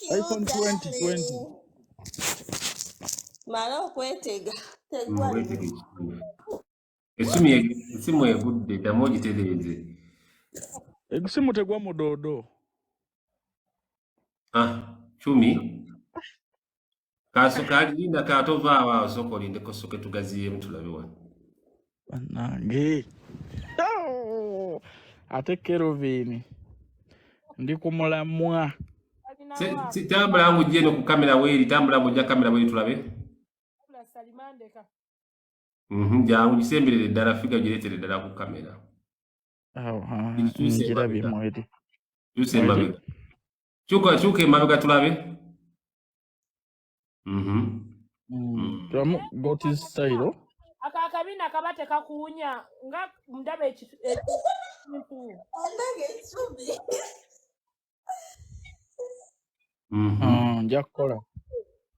You iPhone 20 20. Darling. Mala okwetega tegwa Weetege nnyo. Ekituufu. Esimu egudde, ddamu ogitereeze. Esimu tegwa mu doodo. Ah, cumi. Kasoka linda katovaawo awo, sooka olindeko soke tugaziyeemu tulabe wano. Bannange. Oh! Ate Kelvin ndi ku mulamwa. Balinawo Tambula ng'ojja eno ku kamera weeri, tambula ng'ojja kamera weeri tulabe. Wabula Salima ndeka. Jangu gisemberere ddala, figure gireetere ddala ku kamera. Awo, ah, Gikyuse ngirabye emabega. Mweri. Kyusa Mweri. emabega. Kyuka kyuka emabega tulabe. Tulamu got his style. Ako akabina kaba tekakuwunya nga ndaba ekintu. Andange essubi. Ah, nja kukola.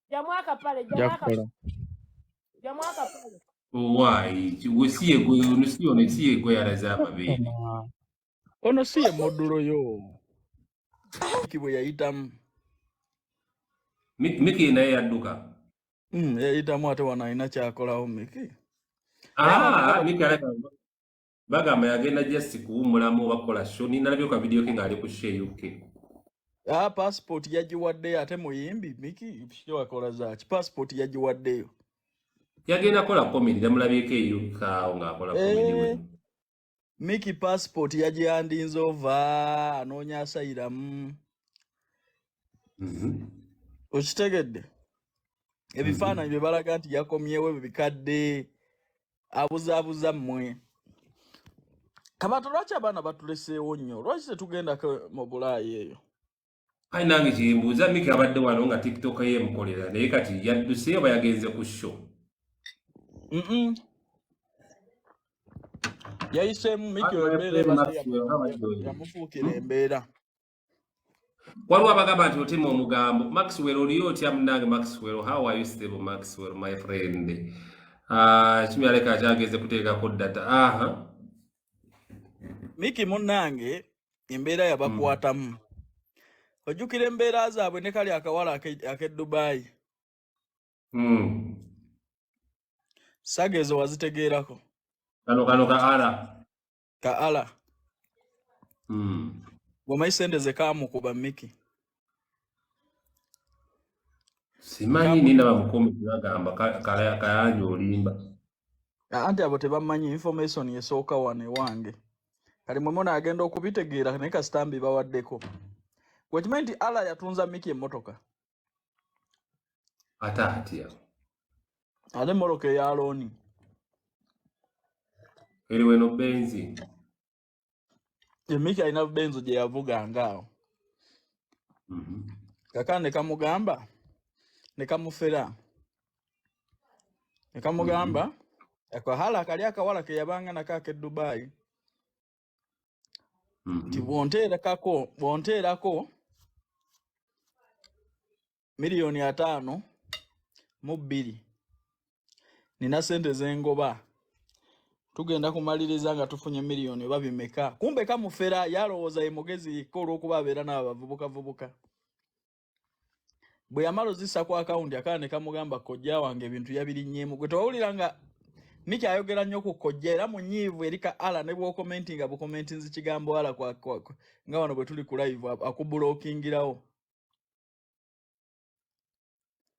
Jamu akapale, Nja jamu akapale, kukola. Jamu akapale. Owaayi, gwe si ye gwe ono si ono si ye gwe yalaze amabeere. Ono si ye model yo. Miki bwe yayitamu. Miki naye yadduka. Yayitamu ate wano alina kyakolawo Miki. Naye abantu Ah, baba Miki alabika bagamba yagenda just kuwummulamu oba kukola show. Nalabye ka video ke ng'ali ku show e UK. Ah, passport yagiwaddeyo ate muyimbi Miki wakola zaaki? Passport yagiwaddeyo. Yagenda kukola comedy, namulabyeko e UK awo ng'akola comedy we. Eh, Miki passport yagihandinze ova anoonya asayiramu. Okitegedde? Ebifaananyi bye balaga nti yakomyewo ebyo bikadde, abuzaabuza mmwe. Kabato, lwaki abaana batuleseewo nnyo? Lwaki tetugendako mu Bulaayi eyo? Kale nange kyembuuza, Miki abadde wano nga TikTok ye emukolera, naye kati yadduse oba yagenze ku show? Yayiseemu Miki My embeera friend ebadde Maxwell, how are you doing? yamufuukira embeera. Waliwo abagamba nti otema omugambo. Maxwell, oliyo otya munnange Maxwell? How are you stable, Maxwell, my friend? Ah, kimi aleka akyageze kuteekako data. Aha. Miki munnange embeera yabakwatamu. Ojjukira embeera zaabwe ne kali akawala ak'e Dubayi? Saga ezo wazitegeerako? Kano ka ara. Ka ala. Bw'omanyi sente ze kaamukuba Miki? Simanyi, nindaba mu comment bagamba Kayanja olimba. Anti abo tebamanyi information esooka wano ewange. Kati mwe munaagenda okubitegeera, naye kasita mbibawaddeko. Gwe kimanyi nti ala yatunza Miki emmotoka? Ate atya? Ate emmotoka eya loan. Eri weno benzi. Miki alina benzo gye yavuganga awo. Kaka ne kamugamba ne kamufera ne kamugamba akahala kali akawala ke yabanga nako ak'e Dubayi nti bw'onteerako 52 miliyoni, nina sente zengoba, tugenda kumaliriza nga tufunye miliyoni oba bimeka. Kumbe kamufera, yalowooza ye mugezi yekka olw'okuba abeera n'abo bavubukavubuka. Bwe yamala ozissa ku akawunti, akaana ne kamugamba, "Kojja wange ebintu yabirinnyeemu." Gwe tewawulira nga Miki ayogera nnyo ku kojja, era munyiivu eri ka ala, ne bw'okomentinga bukomentinzi kigambo ala nga wano bwe tuli ku live akubulookingirawo.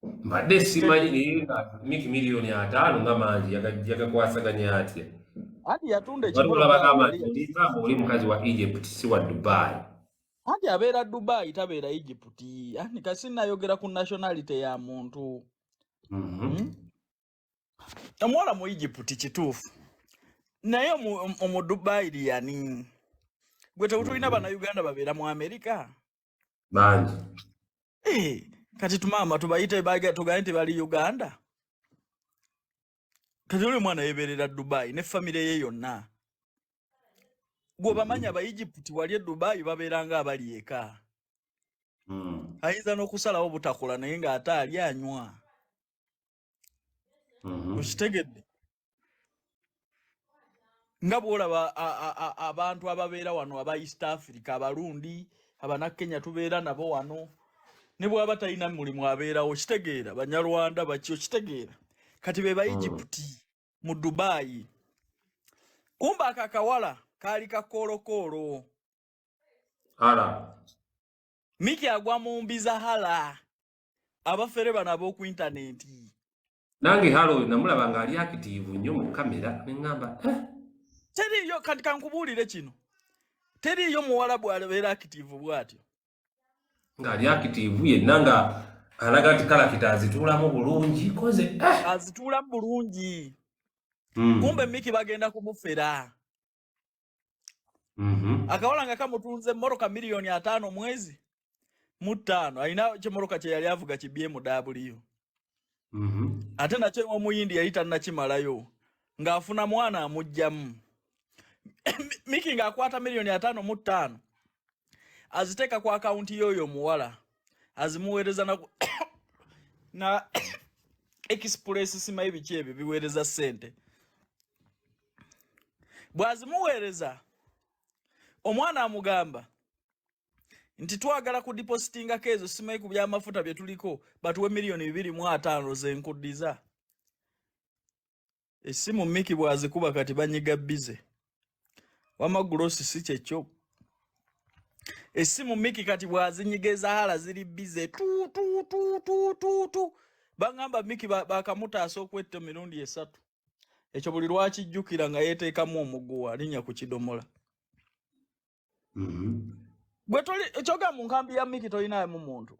Mbadde simanyi, naye nga Miki 50 miliyoni nga mangi, yagakwasaganya atya? Anti yatunda Waliwo ekimotoka labagamba wali. nti olimba, oli mukazi wa Egypt, si wa Dubai. Anti abeera Dubai, tabeera Egypt. Anti kasi nayogera ku nationality ya muntu. Omuwala mu Egypt kituufu, naye omu Dubai liyani gwe tewutulina. Bannayuganda babeera mu Amerika. Bangi. Eh, kati tumaama tubayite tugambe nti bali Uganda. Kati oli omwana yebeerera Dubai ne famire ye yonna. Bw'obamanya aba Egypt wali e Dubai babeera nga abali eka. Ayinza n'okusalawo obutakola, naye ng'ate ali anywa. Okitegedde? Nga bw'olaba abantu ababeera wano aba East Africa, Abarundi, Abanakenya, tubeera nabo wano. Ne bw'aba talina mulimu abeerawo, kitegeera Banyarwanda baki, okitegeera. Kati be ba Egypt mu Dubai. Kumba akakawala kaali kakoolokoolo. Hala. Miki agwa mu mbi za hala. Abafere bano ab'oku intaneti. Nange hala oyo namulaba ng'ali active nnyo mu kamera ne ŋŋamba eh. Teriiyo, kati kankubuulire kino. Teriiyo muwala bw'abeera active bw'atyo. Ng'ali active yenna nga alaga nti character azituulamu bulungi koze eh. Azituulamu bulungi. Kumbe Miki bagenda kumufera. Akawala nga kamutunze emmotoka 50 miliyoni mwezi mu 5, alina kyemmotoka kye yali avuga ki BMW. Ate nakyo omuyindi yali tannakimalayo ng'afuna mwana amuggyamu. Miki ng'akwata 55 miliyoni aziteeka ku akawunti y'oyo omuwala, azimuweereza na express, simanyi biki ebyo biweereza ssente. Bw'azimuweereza, omwana amugamba nti twagala ku depositingako ezo, simanyi ku byamafuta bye tuliko, batuwe 25 miliyoni zenkuddiza. Essimu Miki bw'azikuba kati banyiga busy. Wamma gulosi si kyekyo. Essimu Miki kati bw'azinyiga ezahala ziri busy tu tu tu tu tu tu. Baŋŋamba Miki bakamutaasa okwetta emirundi 3. Ekyo buli lwakijjukira nga yeeteekamu omuguwa alinnya ku kidomola. Gwe toli ekyoga mu nkambi ya Miki tolinamu muntu?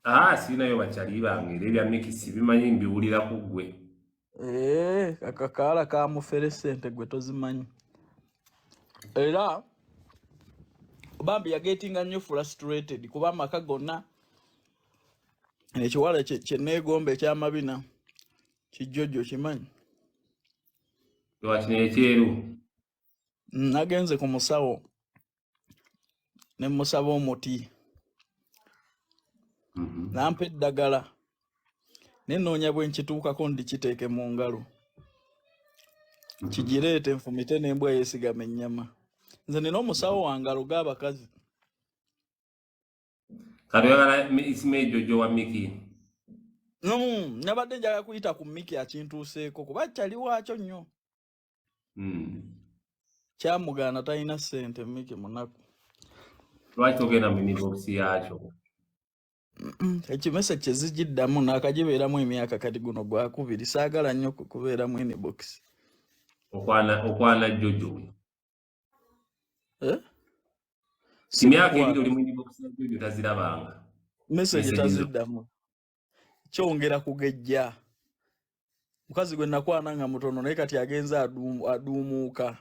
Ah, sirinayo bakyali bange, era ebya Miki sibimanyi, mbiwulira ku ggwe. Ee, akakaala kamufere ssente gwe tozimanyi. Era bambi yagetinga nnyo frustrated kuba amaka gonna ekiwala kye neegomba ekyamabina kijjojjo kimanyi. Lwaki nekyeru? Nagenze ku musawo ne musaba omuti, nampa eddagala ne nnoonya bwe nkituukako ndikiteeke mu ngalo, kigireete nfumite n'embwa yeesigama ennyama. Nze nina omusawo wange aloga abakazi. Kati oyagala isime jojo wa Miki? Nabadde njagala kuyita ku Miki akintuuseeko kuba kyali waakyo nnyo. Kyamugaana, talina ssente. Miki munaku. Lwaki togenda mu inbox yakyo? Ekimese kye zigiddamu naakagibeeramu emyaka kati guno gwakubiri, saagala nnyo kubeeramu inbox. Okwana jojo we. Eh? Emyaka 2 Simukwana. oli mu inbox ya jojo tazirabanga. Message Message zo. taziddamu, kyongera kugejja. Mukazi gwe nakwana nga mutono naye kati agenze aduumuuka,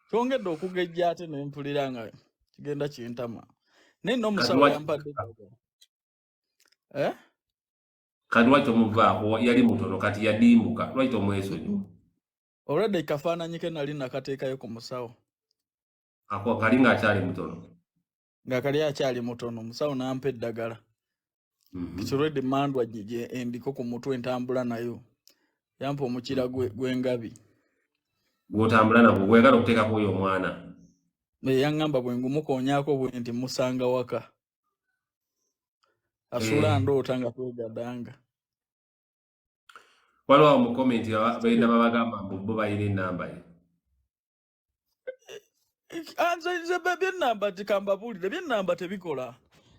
kyongedde okugejja ate nempulira nga kigenda kintama, naye nno Kati omusawo lwaki yampadde eddagala, eh? Kati lwaki tomuvaako? Yali mutono, kati yadimbuka, lwaki tomwesonyiwa? Olwedde kafaananyi ke nali nakateekayo ku musawo. Ako kali ng'akyali mutono. Nga kali akyali mutono, omusawo n'ampa eddagala. Kirwedde mandwa gye endiko ku mutwe ntambula nayo, yampa omukira gw'engabi. Gw'otambula nagwo gweyagala okuteekako oyo omwana. Yaŋŋamba bwe ngumukoonyaako bwe nti musanga waka asuula. Ndoota nga twegadanga. Waliwo awo mu comment balina babagamba mbu bo balina enamba ye. Ah, nze byennamba tikambabuulire, byennamba tebikola.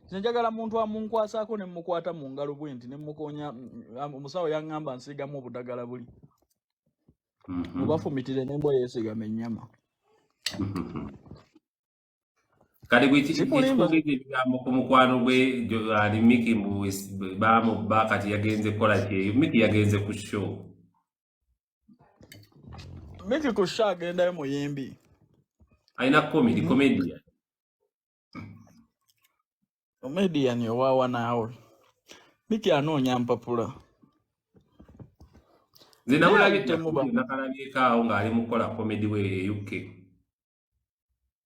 Nze njagala muntu amunkwasaako ne mukwata mu ngalo bwe nti ne mukonya. Omusawo yaŋŋamba nsiigamu obudagala buli mubafumitire n'embwa yeesigama ennyama. Kati gwe Sikulimba. ekikugeza ebigambo ku mukwano gwe ali Miki mbu bamubba, kati yagenze kukola kyeyo. Miki yagenze ku show. Miki ku show agendayo muyimbi. Alina comedy, comedian. Comedian owaawa naawe. Miki anoonya mpapula. Nze Naye namulabye ayitemu ba nakalabyeko awo ng'ali mu kukola comedy we e UK.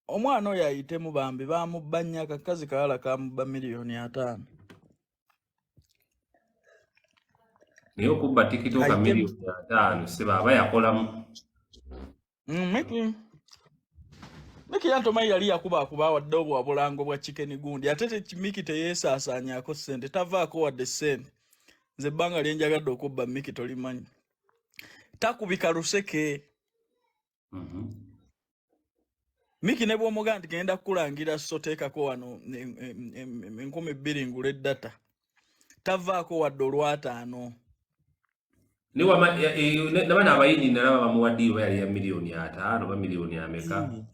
Omwana oyo ayitemu bambi, bamubba nnyo. Akakazi kawala kamubba 50 miliyoni. Naye okubba TikTok Ayitemu. 50 miliyoni seba aba yakolamu. Miki. Miki yantomanyi yali yakuba akuba wadde obwa bulango bwa chicken gundi ate Miki teyeesaasaanyaako ssente, tavaako wadde ssente. Nze ebbanga lye njagadde okubba Miki tolimanyi. Takubika luseke. Miki ne bw'omugamba nti genda kukulangira so teekako wano 2000 ngule data, tavaako wadde olwataano. Nabano abayindi nalaba bamuwadde oba yali ya 5 miliyoni oba miliyoni ameka.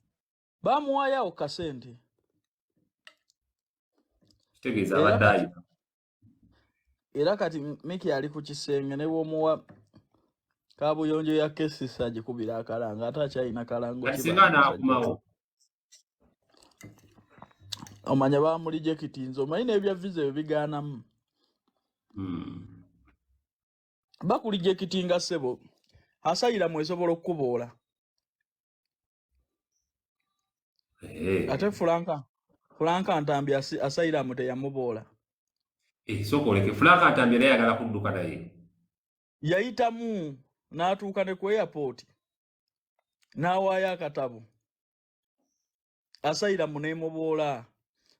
Bamuwaayo awo kasente. Kitegeeza abadde ayina. Era kati Miki ali ku kisenge ne bw'omuwa kabuyonjo ya kesisa agikubira akalanga ate akyalina kalango. Kati singa anaakomawo. Omanya bamulijekitinze, omanyi n'ebya visa ebyo bigaanamu. Bakulijekitinga ssebo, asayiramu esobola okukuboola. Ate Fulanka Ntambi asayiramu teyamuboola. Sooka oleke Fulanka Ntambi era ayagala kudduka naye. Yayitamu n'atuuka ne ku airport n'awaayo akatabo, asayiramu n'emuboola.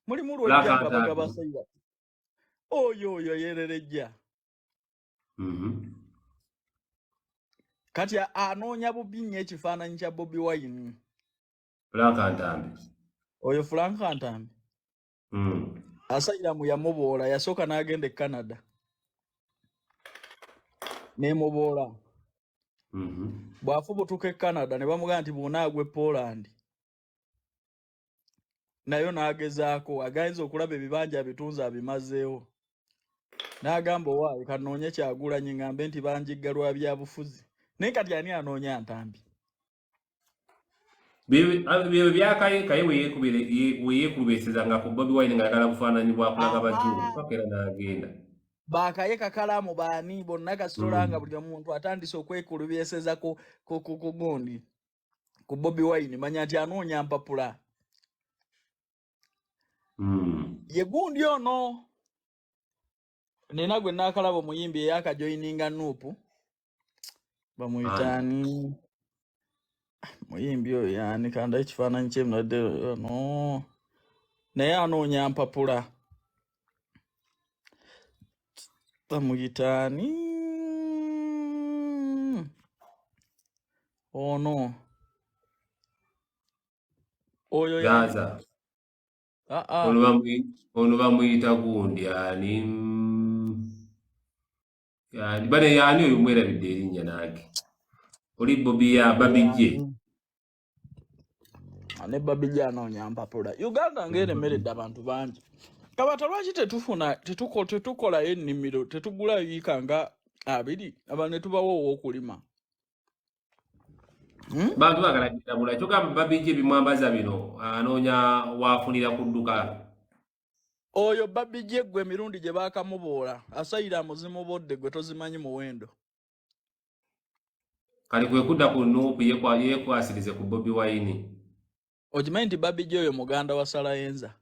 Mulimu lwejja Fulanka nga bagaba Ntambi. asayiramu oyo yererejja. Kati anoonya bubi nnyo ekifaananyi kya Bobi Wine. Fulanka Ntambi. Oyo Fulanka Ntambi. Asayiramu yamuboola, yasooka n'agenda e Canada n'emuboola. Bw'afubutuka e Canada ne bamugamba nti bw'onaagwa e Poland nayo n'agezaako agayinza okulaba ebibanja abitunze abimazeewo, n'agamba owaaye kanoonye Kyagulanyi ngambe nti banjigga lwa byabufuzi. Naye kati ani anoonya Ntambi? Bye byakaye kaye weyeekulubeesezanga ku Bobi Wine ng'ayagala bufaananyi bwakulaga bazungu paka era n'agenda. Bakaye kakalaamu baani bonna kasitola nga buli omuntu atandise okwekulubyeseza ku gundi ku Bobi Wine, manya nti anoonya mpapula. Ye gundi ono nina gwe naakalaba omuyimbi eyakajoyininga NUP, bamuyita ani muyimbi oyo yani kanda ekifaananyi kye no naye anoonya mpapula, bamuyita ani ono oyo yani Gaza. Ah, ah. Ono bamuyita gundi ani, yani bane yani oyo mwerabidde erinnya nange oli Bobi ya Babijje. Yani ne Babijje anoonya mpapula. Uganda ng'eremeredde abantu bangi. Kabata lwaki tetufuna tetukolayo ennimiro, tetugulayo yiika nga 20 abantu ne tubawa ow'okulima? Hmm? Bantu bagala kirabula kyogamba Babijje bimwambaza bino anoonya waafunira kudduka. Oyo Babijje gwe emirundi gye baakamuboola asayira muzimubodde gwe tozimanyi muwendo. Kali kwe kudda ku NUP yekwasirize ku Bobi Wine. Okimanyi nti Babijje oyo muganda wa Salayenza?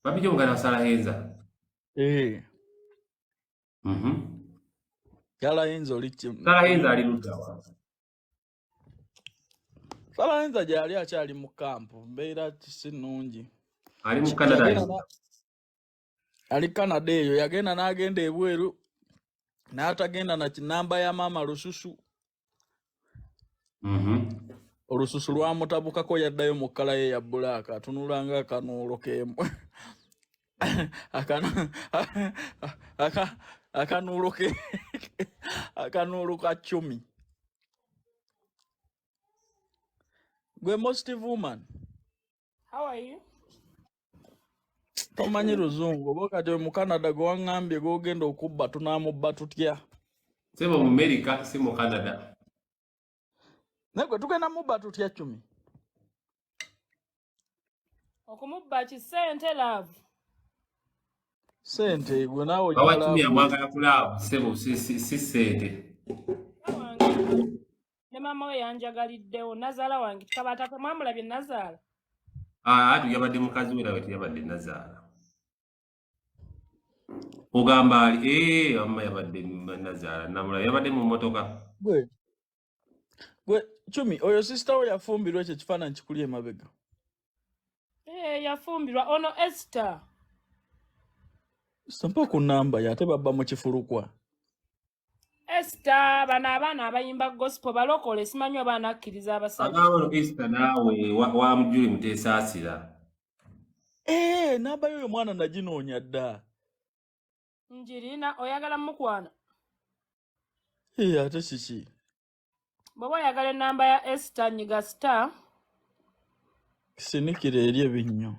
Babijje muganda wa Salahenza? Eh. Salayenza oli Salahenza ali luddawa? Salayenza gyali akyali mu kampu, mbeera si nnungi. Ali mu Canada. Yagenda ali Canada eyo, yagenda n'agenda ebweru n'atagenda na kinamba ya maama lususu. Olususu lwamutabukako, yaddayo mu kkala ye ya black, atunula nga akanuulo k'embwa, akanuulo ke akanuulo ka cumi. Gwe most woman. How are you? Tomanyi luzungu oba kati mu Canada gwe waŋŋambye gw'ogenda okubba tunaamubba tutya? Sebo mu America si mu Canada. Naye gwe tugenda mubba tutya cumi? Okumubba kisente love. Sente gwe naawe Bawa ojja cumi love. amwagala ku love sebo si ssente. Wange ne maama we yanjagaliddewo, nazaala wange kabaata mwamulabye nazaala. Ah, ati yabadde mukazi we nawe teyabadde nazaala. Ogamba ali wamma yabadde nazaala namula yabadde mu mmotoka. Gwe Chumi, oyo sister we yafumbirwa, ekyo ekifaananyi kikuli emabega? Eh, yafumbirwa ono Esther. Sampa ku namba ye, ate babba mu kifulukwa. Esther, bano abaana abayimba gospel balokole, simanyi oba anakkiriza abasajja. Agamba no Esther naawe wa Mujuli Muteesaasira. Eh, namba y'oyo mwana naginoonya dda. Njirina, oyagala mukwana? Eh, ate kiki? Bw'oba oyagala ennamba ya Esther, nyiga star. Sinikira eri ebinnyo.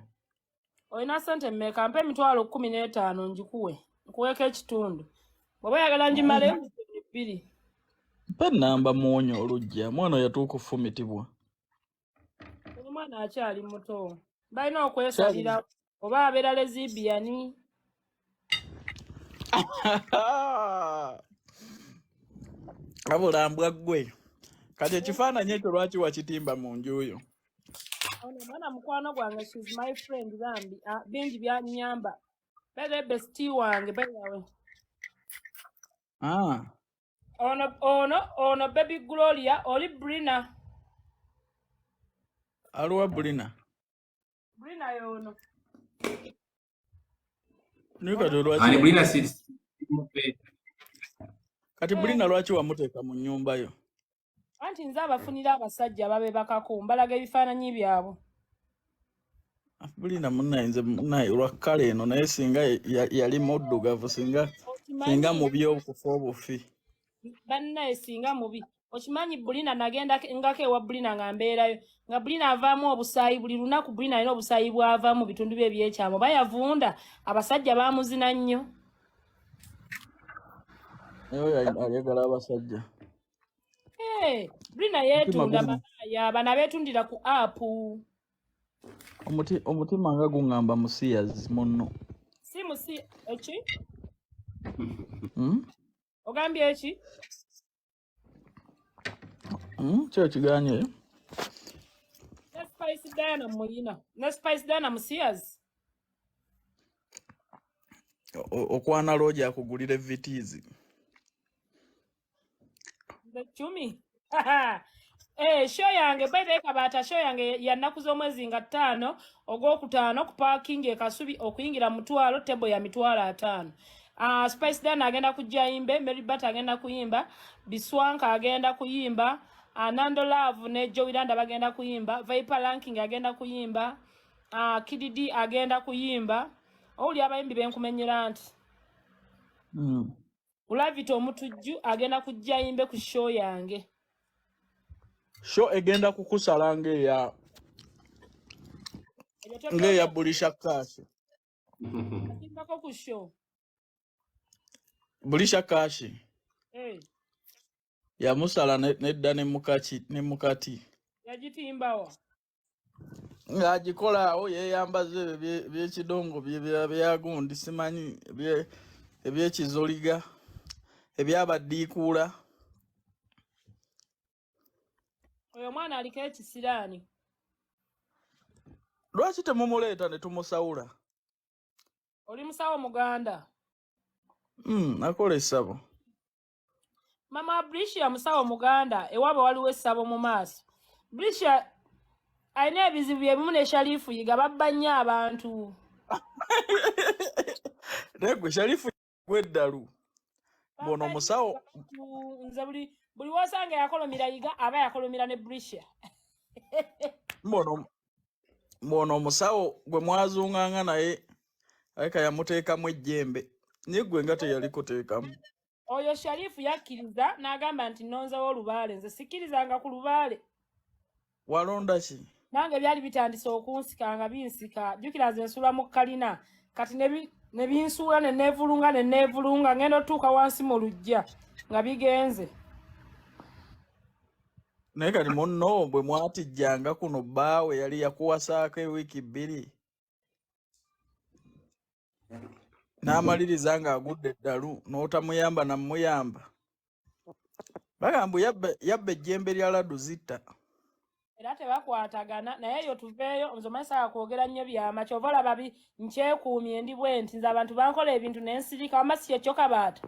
Olina ssente mmeka? Mpa 150,000 ngikuwe, nkuweeko ekitundu. Bw'oba oyagala ngimaleyo 2,000,000. Mpa ennamba muwonya olujja, mwana yatuuka okufumitibwa. Buli mwana akyali muto balina okwesalira oba abeera lesbian. Abula mbwa ggwe. Kati ekifaananyi ekyo lwaki wakitimba mu nju yo? Ono omwana mukwano gwange, she's my friend bambi. Ah, bingi byanyamba. Bebe bestie wange, by the way. Ah, Ono baby Gloria, oli Brina. Aliwa Bulina? Brina yono. Naye kati lwaki Ani Bulina si kati Eh, Bulina lwaki wamuteeka mu nnyumba yo? Anti nze abafunira abasajja babebakako, mbalaga ebifaananyi byabwe. Bulina munnaye, nze munnaye lwa kkala eno, naye singa yali muddugavu, singa Okimanyi mubi okufa obufi. Bannaye, singa mubi. Okimanyi Bulina nagenda ngako ewa Bulina nga mbeerayo, nga Bulina avaamu obusaayi buli lunaku. Bulina alina obusaayi bw'avaamu mu bitundu bye ebyekyama, oba yavunda, abasajja baamuzina nnyo. Naye oyo ayagala abasajja. Hey, Bulina Omutima yeetunda malaaya, bano abeetundira ku app. Omutima nga guŋŋamba musiyazi munno. Si musi eki? Hmm? Ogambye eki? Hmm? Kyo kiganye. Ne Spice Diana muyina, ne Spice Diana musiyazi. Okwana loogi akugulira evitiizi. Nze Cumi. Eh, show yange by the way, Kabaata, show yange ya nnaku z'omwezi nga 5 ogwokutaano ku parking e Kasubi, okuyingira 500,000, table ya 50,000. Spice Diana agenda kujja ayimbe, Mary Bat agenda kuyimba, Biswanka agenda kuyimba, Nando Love ne Joey Landa bagenda kuyimba, Viper Ranking agenda kuyimba, Kid D agenda kuyimba. Owuli abayimbi benkumenyera nti Ulavita omutujju agenda kujja ayimbe ku show yange. Show egenda kukusala ng'eya Ebyo ng'eya tobyogera. Bulisha Cash. Atimbako ku show. Bulisha Cash Eh, yamusala nedda ne mukaki ne mukati. Yagitimbawa? Ng'agikola awo yeeyambaza ebyo byekidongo byagundi, simanyi ebyekizoliga ebyabaddiikuula. Oyo omwana aliko ekisiraani. Lwaki temumuleeta ne tumusawula? Oli musawo muganda? Akola essabo. Mama Brisha musawo muganda, ewaabwe waliwo essabo mu maaso. Brisha alina ebizibu byebimu ne Sharifu Yiga, babba nnyo abantu. Naye gwe Sharifu gweddalu bw'ono Babba nnyo omusawo. abantu. Nze buli wosanga yakolomira Yiga aba yakolomira ne Brisha. Mbono omusawo gwe mwazunganga naye aleka yamuteekamu ejjembe, naye gwe nga teyali kuteekamu. Oyo Sharifu yakkiriza n'agamba nti nnonzewo olubaale, nze sikkirizanga ku lubaale. Walonda ki? Nange byali bitandise okunsika nga binsika. Jjukira nze nsula mu kalina, kati ne binsuula ne neevulunga ne neevulunga, ngenda otuuka wansi mu luggya nga bigenze. Naye kati munno bwe mwatijjanga kuno, bbaawe yali yakuwasaako ewiiki 2 n'amaliriza ng'agudde eddalu n'otamuyamba namuyamba. Bagamba yabba ejjembe lya laddu zitta. Era tebakwatagana naye eyo tuveeyo. Nze omanyi saagala kwogera nnyo byama, kyova olaba nkyekuumye ndi bwe nti nze abantu bankola ebintu ne nsirika. Wamma si kyekyo, Kabaata?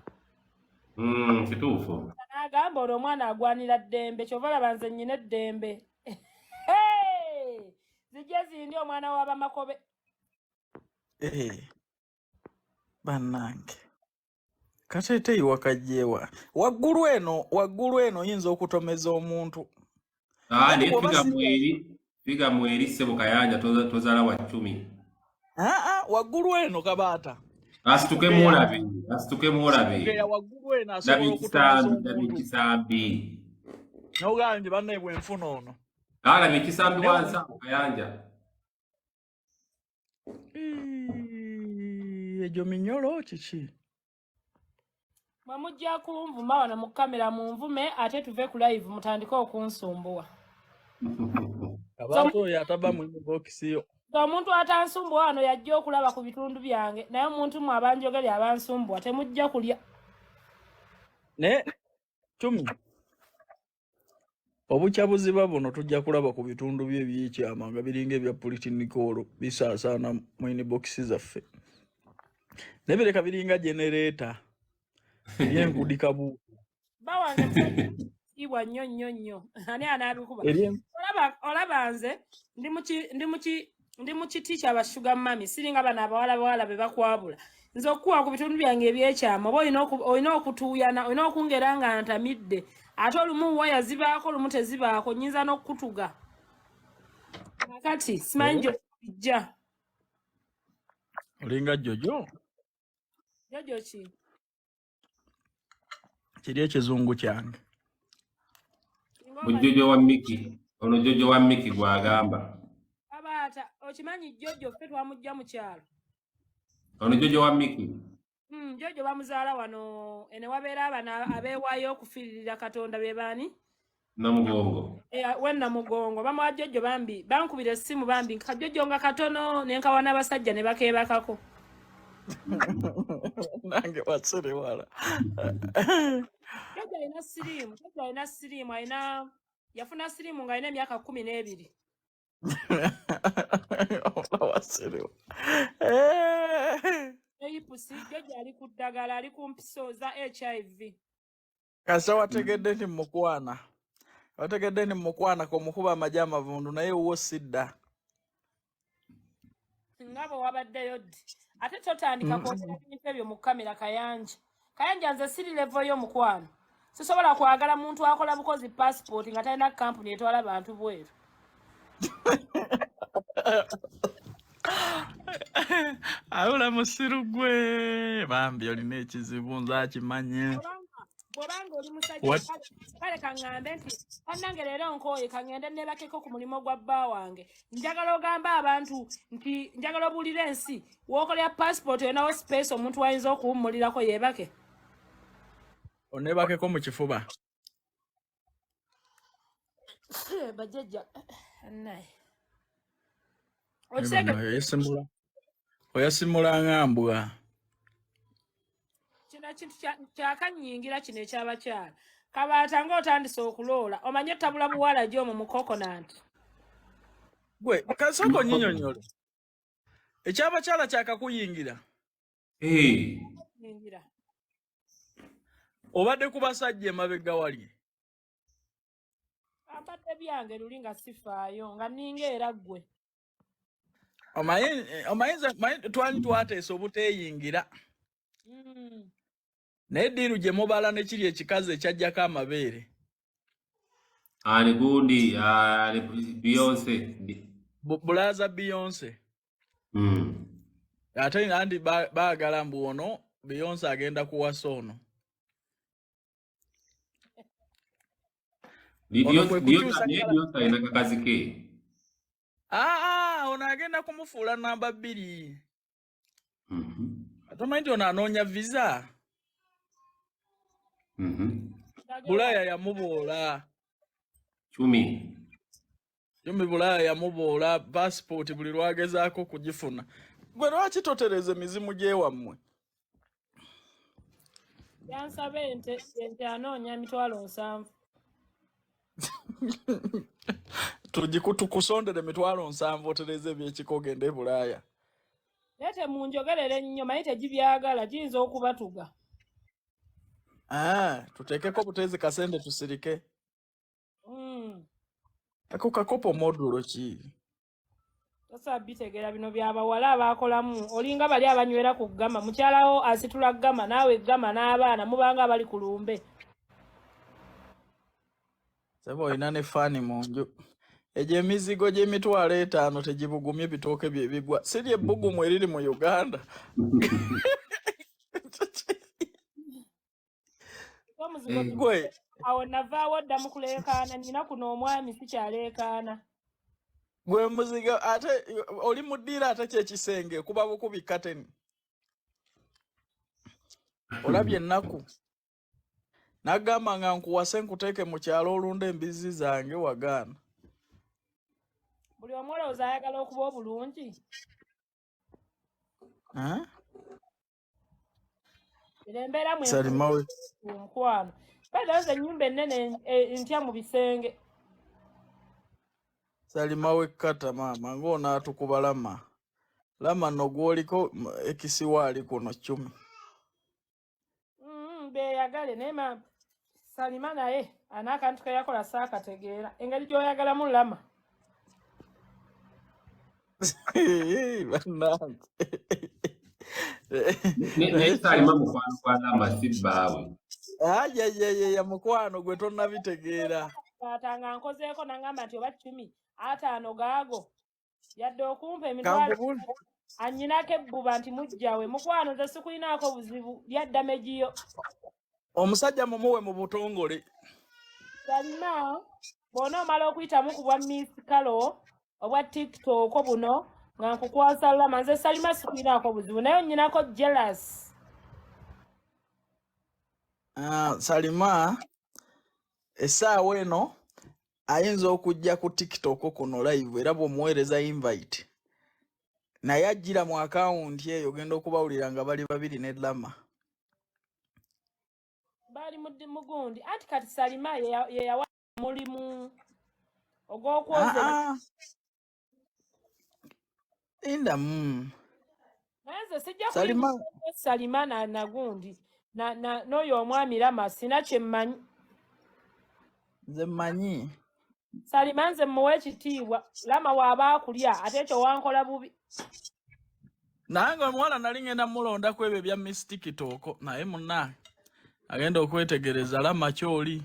Kituufu. N'agamba olwo omwana agwanira ddembe, kyova olaba nze nnyina eddembe. Hey! Zijje zindi omwana w'abamakobe. Eh, bannange kateeteeyi wakajjeewa waggulu eno, waggulu eno oyinza okutomeza omuntu. Ah, Kati naye bw'oba twiga siriya mweri, twiga mweri ssebo Kayanja tozaala wa Chumi. Aa, waggulu eno kabaata Asituke sikugeya mwolabe, asituke mwolabe. sikugeya waggulu eno Laba asobola okutomeza ekisambi, laba omuntu ekisambi. n'ogamba nti bannaye bwenfuna ono Ah, laba ekisambi naye wansi awo Kayanja. Ii, egyo minyolo kiki? Mwe mujja kunvuma wano mu kamera, munvume ate tuve ku live mutandike okunsumbuwa. Kabaata oyo atava mu inbox yo. So omuntu atansumbuwa wano yajja okulaba ku bitundu byange, naye omuntu mwe abanjogeri abansumbuwa temujja kulya. Naye Chumi, obukya buziba buno tujja kulaba ku bitundu bye ebyekyama nga biringa ebya Pulitinikolo bisaasaana mu inbox zaffe. Naye bireka biringa genereeta ery'enkudi kabuutu. Bba wange musajja ibwa nnyo nnyo nnyo. Ani anaabikuba? Olaba nze ndi mu kiti kya bashuga mami, siringa bano abawala bawala be bakwabula. Nze okukuwa ku bitundu byange ebyekyama oba olina okutuuyana, olina okungera nga ntamidde. Ate olumu waya zibaako, olumu tezibaako, nnyinza n'okukutuga. Kaakati simanyi gy'obijja. Olinga Jojo? Jojo ki? Kiri ekizungu kyange. Jojo wa Miki. Ono Jojo wa Miki gw'agamba. Kabaata, okimanyi Jojo ffe twamujja mu kyalo. Ono Jojo wa Miki. Jojo bamuzaala wano ene wabeera abana abeewaayo okufiiririra Katonda be baani? Namugongo. We Namugongo bamuwa Jojo bambi, bankubira essimu bambi ka Jojo nga katono ne nkawa n'abasajja ne bakeebakako. Nange waserewala. Jojo alina siriimu, Jojo alina siriimu, alina yafuna siriimu ng'alina emyaka 12. Waserewa. Eyipusi Jojo ali ku ddagala, ali ku mpiso za HIV. Kasa wategedde nti mukwana. Wategedde nti mukwana k'omukuba amagi amavundu naye wo sidda. Nga bwe wabaddeyo ddi. Ate totandika kwogera bintu ebyo mu kamera Kayanja. Kayanja nze siri level yo mukwano. Sisobola kwagala muntu akola bukozi passport nga talina kampuni etwala bantu bweru. Abula musiru gwe bambi olina ekizibu nze akimanye. Bw'obanga oli musajja kale kaŋŋambe nti bannange leero nkooye kaŋŋende neebakeko ku mulimu gwa bba wange. Njagala ogambe abantu nti njagala obuulire ensi w'okolera passport olinawo space omuntu w'ayinza okuwummulirako yeebake. Oneebakeko mu kifuba. Bajjajja naye. Okitegeera? Oyasimula nga mbwa. Kino ekintu kyakannyingira kino eky'abakyala. Kabaata ng'otandise okuloola, omanye ottabula buwala gy'omwo mu coconut. Gwe kasooka onnyinyonnyole. Ekyabakyala kyakakuyingira. Yingira. Obadde ku basajja emabega wali. Ambadde byange luli nga sifaayo, nga nninga era ggwe. Omanyi twali twateesa obuteeyingira. Naye ddiiru gye mubala ne kiri ekikazi ekyajjako amabeere. Ani gundi, ani Beyonce. Bulaaza Beyonce. Ate andi baagala mbu ono Beyonce agenda kuwasa ono. Ono kwe kukyusa Beyonce alina kakazi ke. Ono agenda kumufuula namba 2. Ate omanyi nti ono anoonya visa? Bulaaya yamuboola. Chumi. Chumi Bulaaya yamuboola passport buli lwagezaako kugifuna. Gwe lwaki totereza emizimu gy'ewammwe? Yansaba ente, ente anoonya 700,000. Tukusondere 700,000 otereze ebyekika ogende e Bulaaya. Naye temunjogerere nnyo, manyi tegibyagala, giyinza okubatuga. Ah, tuteekeko buteezi kasente tusirike. Ako kakopo modulo ki? Tosobola bitegeera bino byabawala abaakolamu, olinga bali abanywera ku ggama, mukyalawo asitula ggama naawe ggama n'abaana mubanga abali ku lumbe. Sebo olina ne faani mu nju. Egyo emizigo gy'emitwalo 50 tegibugumye bitooke bye bigwa. Si lye bbugumu eriri mu Uganda. Omuzigo. Eh. Gwe Awo navaawo dda mu kuleekaana, nina kuno omwami sikyaleekaana. Gwe muzigo ate oli mu ddiiro ate kyekisenge kuba bukubi kateni. Olabye ennaku. N'agamba nga nkuwase nkuteeke mu kyalo olunda embizzi zange, wagaana. Buli omu olowooza ayagala okuba obulungi. Ah? Era embeera mwe Salima we. Mukwano, baida nze ennyumba ennene ntya mu bisenge. Salima w'ekkata maama ng'onaatukuba lama. Lama nno gw'oliko ekisiwaali kuno ccumi. Beeyagale naye ma Salima naye ana akantu ke yakola saakategeera engeri gy'oyagalamu lama. Bannange. Naye Salima mukwano gwa Lama, si bbaawe. Ajajajaja, mukwano gwe tonnabitegeera. Taata nga nkozeeko nangamba nti oba 15 gaago yadde okumpa emitwalo Kankubule. Annyinako ebbuba nti mujjawe mukwano nze sikulinaako buzibu lyadda megiyo. Omusajja mumuwe mu butongole. Salima bw'ona omala okuyitamu ku bwa Miss Kalo obwa TikTok buno nga nkukwasa Lama, nze Salima sikulinaako buzibu naye onnyinako jealous. Ah, Salima essaawa eno ayinza okujja ku TikTok kuno live era bw'omuweereza invite naye ajjira mu akawunti eyo, ogenda okubawulira nga bali babiri ne Lama. Baali mugundi anti kati Salima ye yawa mulimu ogw'okwoza. Ah, ah. Lindamu. Naye nze sijja Salima kuyingiza Salima na nagundi na n'oyo omwami Lama, sina kye mmanyi. Nze mmanyi. Salima nze mmuwa ekitiibwa, Lama waaba akulya ate ekyo wankola bubi. Nange omuwala nali ngenda mulondako ebyo ebya Miss TikTok naye munna agenda okwetegereza Lama kyoli.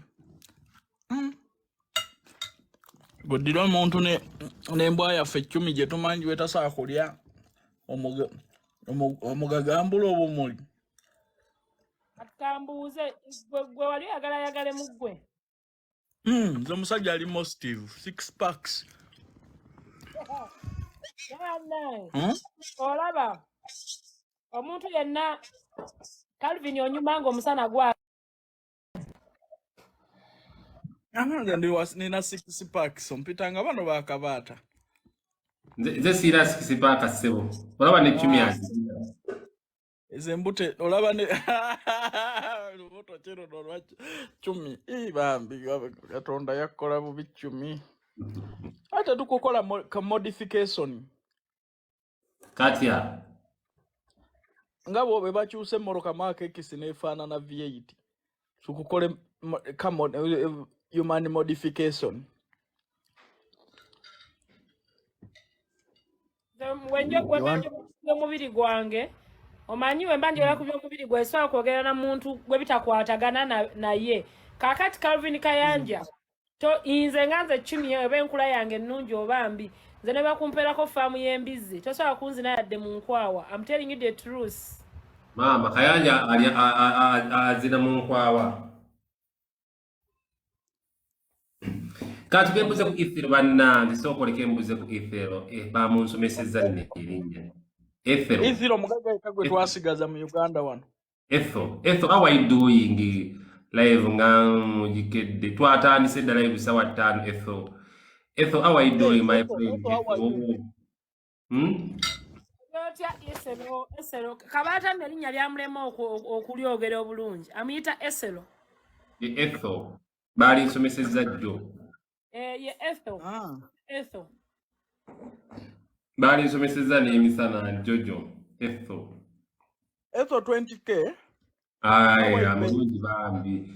Gweddira omuntu n'embwa yaffe ekkumi gye tumanyi wetasobola kulya omugagambula obumuli. Kati kambuuze gwe wali oyagala ayagale mu ggwe? Nze omusajja ali positive six packs. Bannange, olaba omuntu yenna Calvin onyuma ng'omusana gwa Nze nina six packs ompitanga bano bakabaata. Nze siira six pack ssebo, olaba ne ccumi azirina. Ezo embute olaba ne lubuto kiruno olwa cumi. Ii, bambi Katonda yakkola bubi cumi ate tukukola ka modification. Katya. Nga bwe bakyusa emmotoka Mark X n'efaanana V8, tukukole human modification. Wenjo You want- omubiri gwange omanyi wemba njogera ku by'omubiri gwe sobola kwogera na muntu gwe bitakwatagana naye kaakati Calvin Kayanja to nze nga nze cumi oba enkula yange ennungi oba mbi, nze ne bakumpeerako faamu y'embizzi tosobola kunzina yadde mu nkwawa. I'm telling you the truth. Maama Kayanja ali azina mu nkwawa. Kati gembuze ku Ethel bannange, sooka oleke mbuze ku Ethel. Eh, bamunsomesezza nno erinnya Ethel. Ithiro omugagga yekka gwe twasigaza mu Uganda wano. Ethel, Ethel, how are you doing? Live nga mugikedde, twatandise dda live sawa 5. Ethel, Ethel, how are you doing, my Ethel, friend? Ethel, how are you? Ethel. Otya Esero? Esero kabaata nno erinnya lyamulema okulyogera obulungi, amuyita Esero. Ye Ethel baalinsomesezza jjo. Eh, ye Ethel. Ah. Ethel. Baalinsomesezza n'emisana jojo Ethel. Ethel 20K. How Aye, are you, babe? mulungi bambi.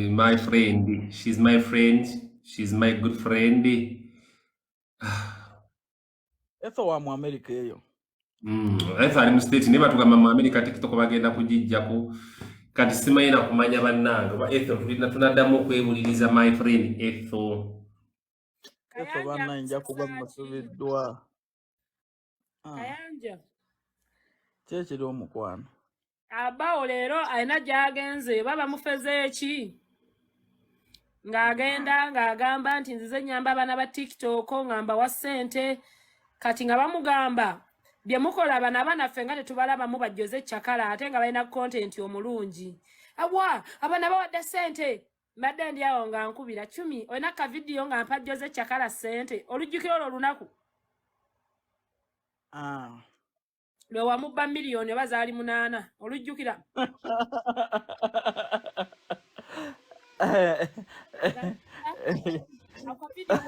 My friend. She's my friend. She's my good friend. Ethel wa mu America eyo. Ethel ali mu state naye batugamba mu America TikTok bagenda kugijjako. Kati simanyi na kumanya bannange oba Ethel tulina tunaddamu okwebuliriza my friend Ethel. Ethel Kayanja bannaye nja kuba nkusesa ki? musubiddwa. Ah, Kayanja. ki ekiri omukwano? Abawo leero alina gy'agenze oba bamufeze ki? Ng'agenda ng'agamba nti nzize nnyamba abaana ba TikTok nga mbawa ssente kati nga bamugamba bye mukola bano abaana ffe nga tetubalabamu bajjoze cakala ate nga balina content omulungi. Awa abaana bawadde ssente mbadde ndi awo nga nkubira Cumi olina ka vidiyo nga mpa jjoze cakala ssente olujjukira olwo olunaku Ah. lwe wamubba miliyoni oba zaali 8 olujjukira. Ako vidiyo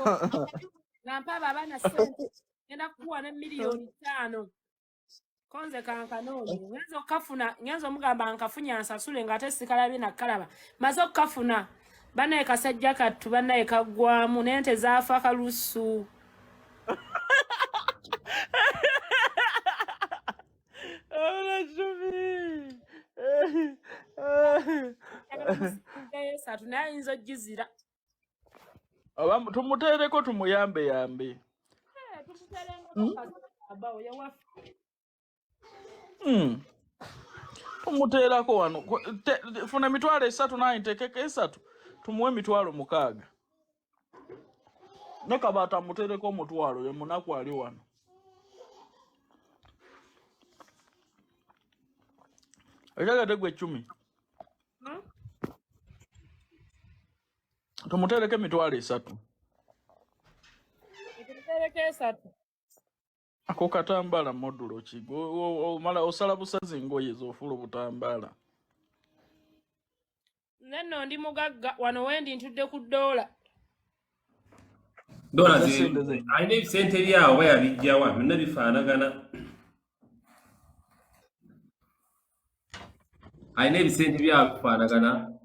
nga mpa abo abaana ssente ngenda kukuwa ne miliyoni 5 konze kankanoonye ngenza okukafuna ngenza omugamba nkafunye ansasule ng'ate sikalabye nakkalaba maze okukafuna bannaye kasajja kattu bannaye kaggwamu n'ente zaafa kalusu. Abana Cumi. Njagala musigayo esatu naye ayinza ogizira. Oba tumuteereko tumuyambe yambe. Tumuteerengako kazi abawo yewaffe. Tumuteerako wano. Funa emitwalo 3 naye nteekeko 3 tumuwe emitwalo 6. Ne Kabaata muteereko 1,000 ye munaku ali wano. Ekyagadde gwe Cumi. Tumuteereko emitwalo 3. Tumuteereko 3. Ako katambala modulo ki? Omala osala busazi engoye z'ofuula obutambaala. Nze nno ndi mugagga wano wendi ntudde ku ddoola. Dola Eza ze ssente ze. alina ebisente byawo oba yabijjawa byonna bifaanagana. Alina ebisente byawo bifaanagana.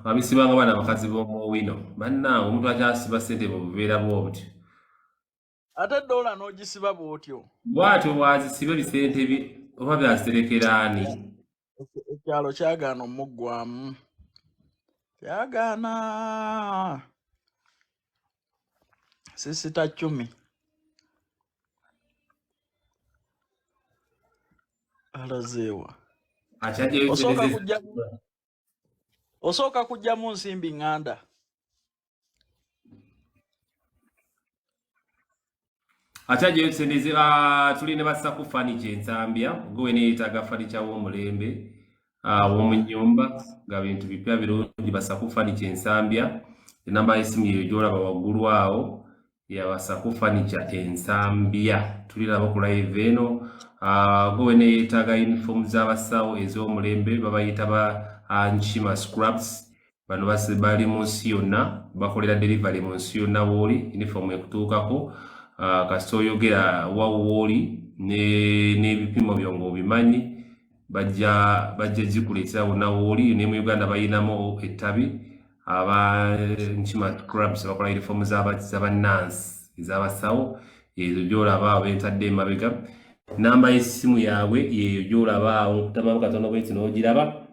Abisibanga bana abakazi b'omuwino. Bannange omuntu akyasiba ssente mu buveera bw'obutyo. Ate ddoola n'ogisiba bw'otyo. Bw'atyo bw'azisiba ebisente bye oba byaziterekera ani? Ekyalo kyagaana omuggwamu. Kyagaana. Sisita Cumi. Alazeewa. Akyajjayo ssente Osooka ze. kujja osooka kuggyamu nsimbi ŋŋanda. Akyajjayo ssente ze tuli ne bassaku furniture Ensambya gwe we neyeetaaga furniture w'omulembe w'omu nnyumba nga bintu bipya birungi bassaku furniture Ensambya. Enamba y'essimu yeeyo gy'olaba waggulu awo ya basaku furniture Ensambya. Tuli nabo ku live eno. Gwe we neyeetaaga uniform z'abasawo ez'omulembe babayita ba Nkima Scrubs. Bano bali mu nsi yonna bakolera delivery mu nsi yonna w'oli uniform ekutuukako. Kasita oyogera wa w'oli n'ebipimo byo ng'obimanyi bajja gikuleetera wonna w'oli. Ne mu Uganda bayinamu ettabi aba Nkima Scrubs bakola uniform z'abannansi ez'abasawo ezo gy'olaba awo bentadde emabega. Namba y'essimu yaabwe yeeyo gy'olaba awo nkutamamu katono bweti n'ogiraba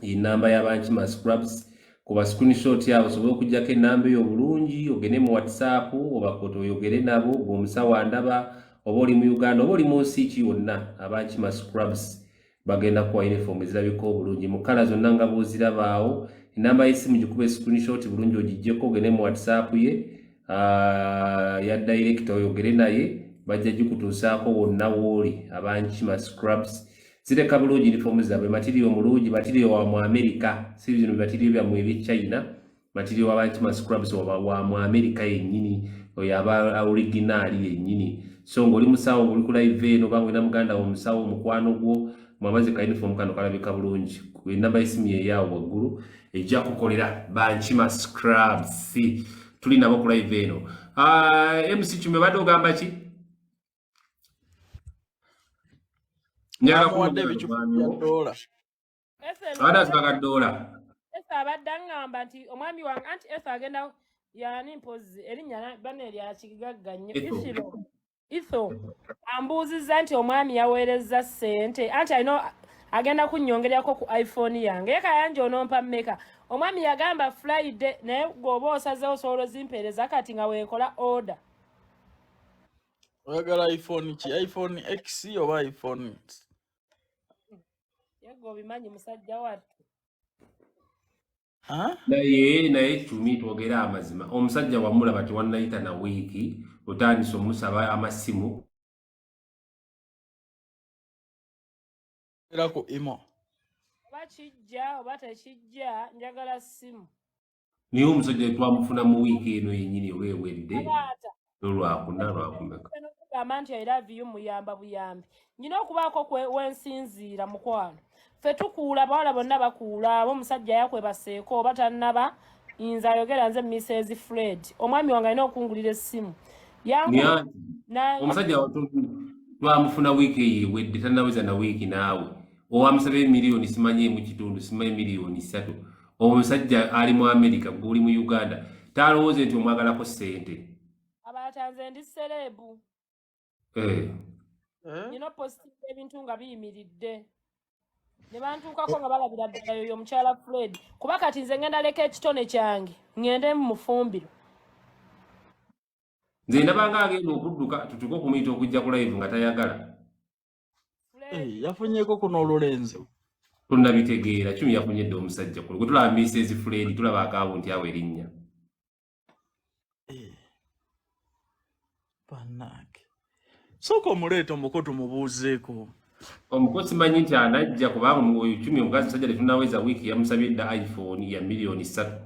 enamba y'aba Nkima Scrubs. Kuba screenshot yaabwe osobole okuggyako ennamba eyo bulungi ogende mu WhatsApp obakote oyogere nabo ng'omusawo andaba oba oli mu Uganda oba oli mu nsi ki yonna aba Nkima Scrubs bagenda kuwa uniform ezirabika obulungi mu kkala zonna nga bw'oziraba awo. Enamba y'essimu gikube screenshot bulungi ogiggyeko ogende mu WhatsApp ye ya director oyogere naye bajja gikutuusaako wonna w'oli. Aba Nkima Scrubs zireka bulungi uniform zaabwe material mulungi material wa mu America si bino material byammwe eby'e China material wa Nkima Scrubs wa mu America yennyini oyo aba original yennyini. So ng'oli musawo ng'oli ku live eno oba ng'olina muganda wo omusawo mukwano gwo mwamaze ka uniform kano kalabika bulungi. Enamba y'essimu ye yaawo waggulu ejja kukolera ba Nkima Scrubs. Tuli nabo ku live eno. MC Chumi obadde ogamba ki? Njagala Bamuwadde kumugala ebicupa omwami bya wo. ddoola. Ethel Abadde asaba ka ddoola. Ethel abadde aŋŋamba nti omwami wange anti Ethel agenda yani mpozi erinnya banne lya kigagga nnyo Ethel. Ithilo Itho ambuuzizza nti omwami yaweerezza ssente anti alina agenda kunnyongerako ku iPhone yange ye Kayanja onompa mmeka omwami yagamba Friday naye gweoba osazeewo osobola ozimpeereza kati nga weekola order. Oyagala iPhone ki? iPhone X oba iPhone? Ye gwe obimanyi musajja wattu. Ha? Naye Chumi twogere amazima. Omusajja wamulaba tewannayita na wiiki otandise omusaba amasimu. Era ku imo. Oba kijja oba tekijja njagala ssimu. Naye omusajja twamufuna mu wiiki eno yennyini oba ewedde Tabaata. n'olwakuna lwakumeka. Okugamba nti I love you muyamba buyambi. Nnyina okubaako wensinziira mukwano. Ffe tukuula abawala bonna bakuula abo omusajja yakwebaseeko oba tannaba nze ayogera nze Mrs. Fred. Omwami wange alina okungulira essimu. Omusajja twamufuna wiiki eyo ewedde tannaweza na wiiki naawe. Owamusaba emiliyoni simanyi emu kitundu simanyi miliyoni 3. Omusajja ali mu Amerika gwe oli mu Uganda talowooze nti omwagalako ssente. Abatanze ndi serebu. Nina postinga ebintu nga biyimiridde. Ne bantuukako nga balabira ddala yoyo omukyala Fred. Kuba kati nze ngenda leka ekitone kyange ngende mu mufumbiro. Nze ndaba nga agenda okudduka tutuuke okumuyita okujja ku live nga tayagala. Yafunyeeko kuno olulenzi. Tonnabitegeera Chumi yafunye dda omusajja kuno. Gwe tulaba Mrs. Fred tulaba akawunti awo erinnya. Bannange. Sooka omuleeta omuko tumubuuzeeko. Omuko simanyi nti anajja kubanga oyo Chumi omukazi musajja tetunnaweza wiiki yamusabye dda iPhone ya miliyoni 3.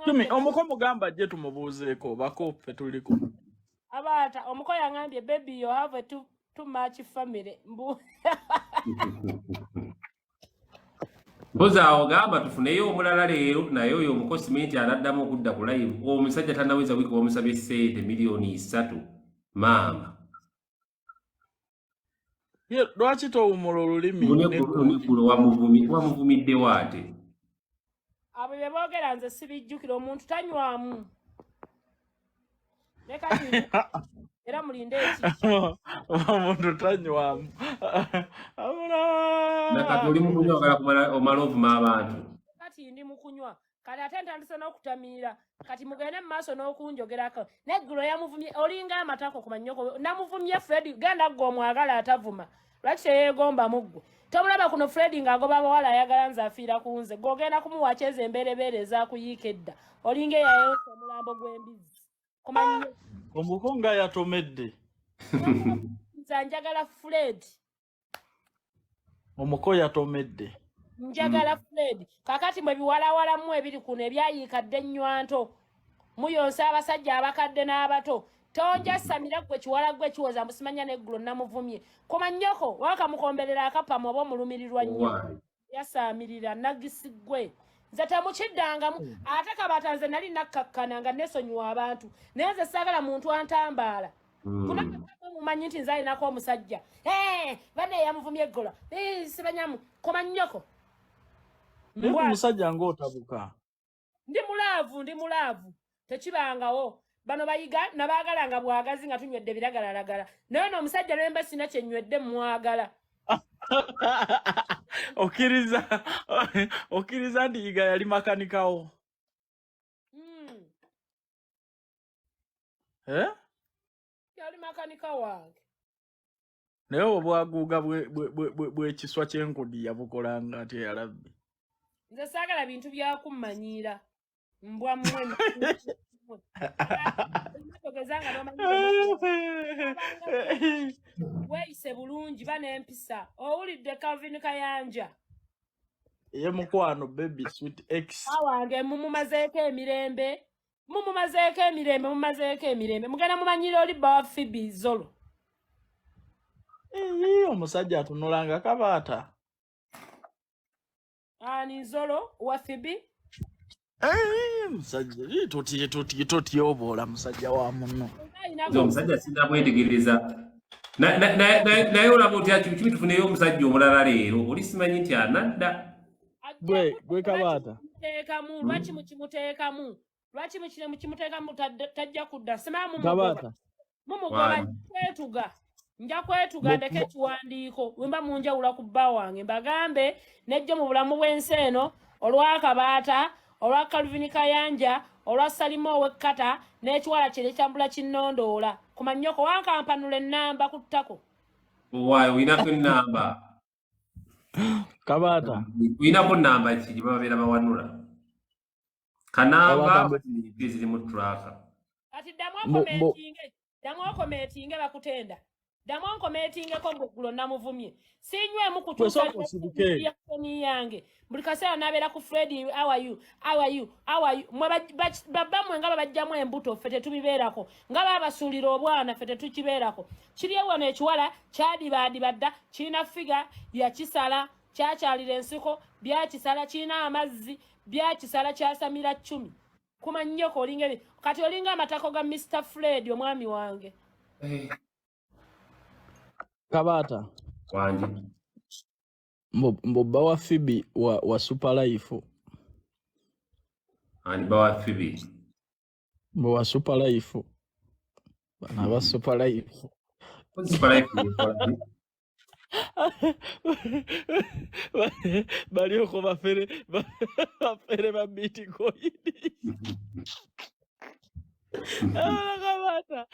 Chumi omuko mugamba ajje tumubuuzeeko bako ffe tuliko. Abaata omuko yangambye baby you have a too much family. Mbu. Mpozi awo gamba tufuneyo omulala leero naye oyo omuko simanyi nti anaddamu okudda ku live. Omusajja tannaweza wiiki wamusabye ssente miliyoni 3 maama. Ye lwaki towummula olulimi? Neggulo wamuvumiddewo ate. Abo bye boogera nze sibijjukira omuntu tanywamu. Ne kati era mulinde eki. Omuntu tanywamu. Abula. Nakati oli mu kunywa oyagala kumala omala ovuma abantu. Kati ndi mu kunywa. Kati ate ntandise n'okutamiira. Kati mugende mu maaso n'okunjogerako. Neggulo yamuvumye olinga amatako ku mannyoko. Namuvumye Fred genda ggwe omwagala atavuma. Lwaki teyeegomba mu ggwe? Tomulaba kuno Fred ng'agoba abawala ayagala nze afiira ku nze. Ggwe ogenda kumuwa kyeza emberebeere ezaakuyiika edda. Olinga eyayonsa omulambo gw'embizzi. Ku mannyo. Omuko nga yatomedde. Nze njagala Fred. Omuko yatomedde. Njagala Fred. Kakati mwe biwalawalamu ebiri kuno ebyayiika dda ennywanto. Muyonsa abasajja abakadde n'abato. Tonja Samira gwe kiwala gwe kiwoza mbusimanya neggulo namuvumye. Ku mannyoko wakamukomberera akapama oba omulumirirwa nnyo. Yasaamirira nagisi gwe. Nze temukiddangamu ate kabaata nze nali nakkakkana nga neesonyiwa abantu. Naye nze saagala muntu antambaala. Kubanga mumanyi nti nze alinako omusajja. Banne yamuvumye eggulo. Sibanyamu ku mannyoko. Naye ku musajja ng'otabuka. Ndi mulaavu, Tekibangawo. Bano bayiga nabaagala nga bwagazi nga tunywedde biragalalagala. Naye ono omusajja ne mba sina kye nywedde mwagala. Okkiriza nti Yiga yali makanikawo. Yali makanika wange. Naye obwaguuga bw'ekiswa ky'enkudi yabukolanga atya yalabbi. Nze saagala bintu bya kummanyiira. Mbwa mmwe. Togeza nga n'omanyi weeyise bulungi ba n'empisa. Owulidde Calvin Kayanja. Ye mukwano baby sweet X. Awange mumumazeeko emirembe. Mumumazeeko emirembe. Mugenda mumanyira oli bba wa Phoebe Zolo. Omusajja atunulanga kabaata. Ani Zolo wa Phoebe? Musajja totyoboola musajja wa munno. Nze omusajja sinda mwetegereza. Naye olaba otya Chumi, tufuneyo omusajja omulala leero, oli simanyi nti anadda. Ajja Gwe kudda. gwe Lwaki Kabaata. mukimuteekamu? Lwaki mukimuteekamu? Lwaki mukine mukimuteekamu? Tajja kudda, simaa mumugoba. Kabaata. Mumugoba. Wangi. Kwetuga, nja kwetuga. Mu- Ndeke ekiwandiiko wemba munjawula ku bba wange, mbagambe nejjo mu bulamu bw'ensi eno, olwakabaata, olwa Calvin Kayanja, olwa Salima ow'ekkata n'ekiwala kye nekyambula kinnondoola ku mannyoko, wankampanula ennamba ku ttako. Owaayo, olinako ennamba? Kabaata. Olinako nnamba ki gye bababeera bawanula kanamba? Kabaata, Eziri mu tracker. Kati ddamu Mbu ocommentinge, ddamu ocommentinge, bakutenda, ddamu ocommentingeko mbu eggulo namuvumye, sinywemu Gwe kutuusa sooka osirike. Reaction yange buli kaseera nabeera ku Fred, how are you, how are you, how are you? Mwe babbammwe nga babajjamu embuto, ffe tetubibeerako, nga babasuulira obwana, ffe tetukibeerako. Kiri wano ekiwala kyadibaadiba dda, kirina figure yakisala, kyakyalira ensiko byakisala, kirina amazzi byakisala, kyasamira cumi kumanyoko. Olinga kati olinga amatako ga Mr Fred, omwami wange. Eh, Kabaata. Wangi. Mbu bba wa Phoebe wa Super Life. Ani bawa Phoebe? Mbu wa Super Life, bano aba Super Life. Super Life yekola ki? Bali okwo bafere ba bitcoin. Kabaata,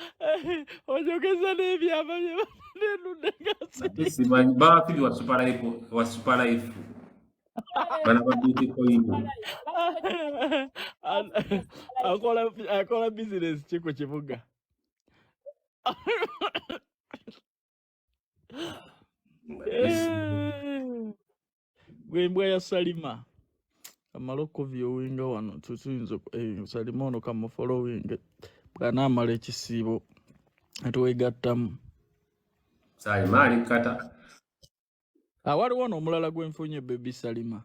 onyogeza n'ebyama bye banenudde nga Ate simanyi bawa Phoebe wa Super Life, wa Super Life bana ba bitcoin. Akola bizinesi ki ku kibuga? Eh, gwe embwa ya Salima, amale okuviewinga wano, tuyinza Salima ono kamufollowing, bw'anaamala ekisiibo netwegattamu. Salima ali kata. Ah, waliwo n'omulala gwenfunye, baby Salima.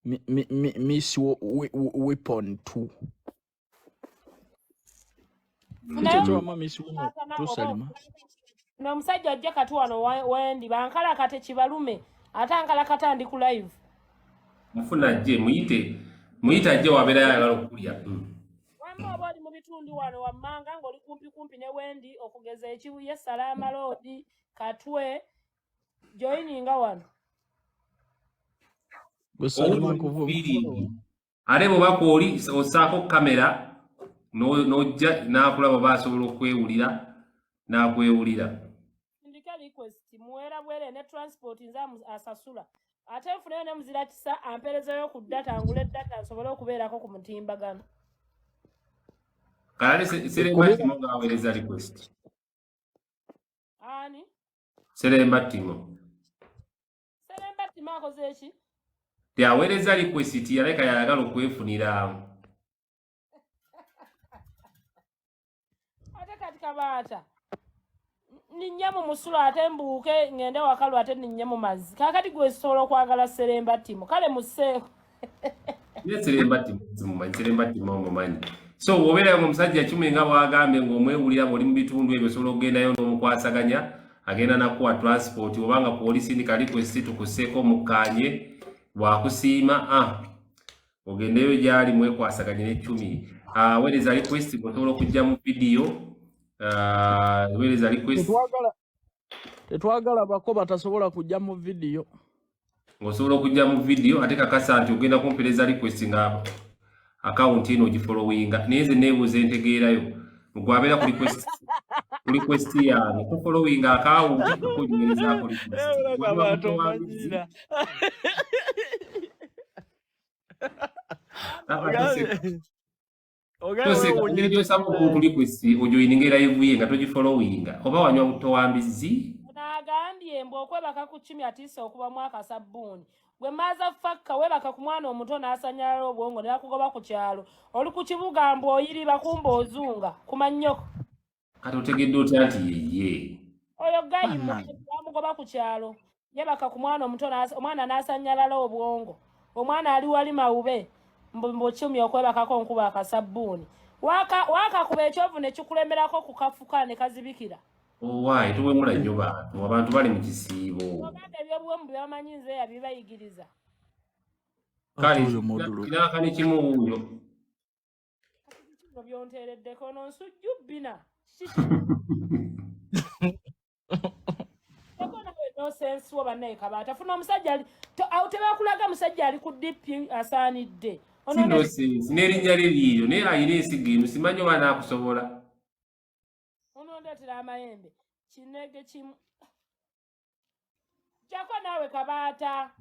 Miss Weapon 2. Funayo. Ekyo wamma Miss Weapon 2 Salima. N'omusajja ajja kati wano wendi bankalakate kibalume, ate ankalakata ndi ku live. Mufuna ajje, muyite, muyite ajje, wabeera ayagala okulya. Wamma oba oli mu bitundu wano wammanga ng'oli kumpi kumpi ne wendi, okugeza Ekibuye, Salaama Road, Katwe, joininga wano. Gwe Salima, Owulira nkuvu. feeling. Ate bw'oba kwoli ossaako kamera n'ojja n'akulaba, oba asobola okwewulira n'akwewulira. Sindika request, muweera bwere ne transport, nze asasula, ate nfuneyo ne muzira kisa ampeerezeyo ku data, ngule data nsobole okubeerako ku mutimbagano. Kalale Seremba Timo ng'aweereza request. Ani? Seremba Timo. Seremba Timo akoze eki? Teaweereza request, yaleka yayagala okwefunira. Ate kati Kabaata, ninnya mu musulo ate mbuuke ngende wakalu, ate ninnye mu mazzi. Kaakati gwe sobola okwagala Seremba Timo, kale museeko. Ye Seremba Timo simumanyi, Seremba Timo omumanyi. So bw'obeera ng'omusajja Chumi nga bw'agambye ng'omwewulira ng'oli mu bitundu ebyo, osobola okugendayo n'omukwasaganya, agenda nakuwa transport, obanga kwoli sindika request tukusseeko, mukkaanye, bw'akusiima, ah, ogendeyo gy'ali mwekwasaganye ne Chumi. Ah, weereza request ng'osobola okujja mu vidiyo. Ah, weereza request. Tetwagala bako batasobola kujja mu vidiyo. Ng'osobola okujja mu vidiyo, ate kakasa nti ogenda kumpeereza request nga akawunti eno ogifollowinga. Naye nze neebuuza entegeerayo, gwabeera ku request yange tofollowinga akawunti, okugiweerezaako request. Ebula. Waliwo Kabaata, muto wa mbizzi. omanyiira. Ah, Ogambye ogambye toseka. wewuunya. Engeri gy'osaba omuntu request ojoininga live ye nga togifollowinga, oba wanywa buto wa mbizzi. Naagambye mbu okwebaka ku Chumi atiisa okubamu akasabbuuni. Gwe maaza fakka, weebaka ku mwana omuto n'asanyalala obwongo ne bakugoba ku kyalo, oli ku kibuga mbu oyiriba kumba ozunga ku mannyoko. Kati otegedde otya nti yeye? Oyo gayi. Bannange. Bamugoba ku kyalo, yebaka ku mwana omuto omwana n'asanyalala obwongo. Omwana ali wali mawube, mbu Chumi okwebakako nkuba akasabbuuni. Wakakuba ekyovu ne kikulemerako ku kafuka ne kazibikira. Owaaye tuwemula nnyo bantu, abantu bali mu kisiibo. Oganda ebyobuwemu byebamanyi nze yabibayigiriza. Kale Ate oyo modulu. kiraka ne kimu wuuyo. Kino byonteereddeko ono nsujju bbina. Kiki Eko nawe nonsense wo bannaye Kabaata. Funa omusajja ali awo tebakulaga musajja ali ku DP asaanidde. Si Ono ne nonsense n'erinnya lye liiryo naye alina ensigo emu simanyi oba anaakusobola. Onondeetera amayembe. Kinege kimu. Jjako naawe Kabaata.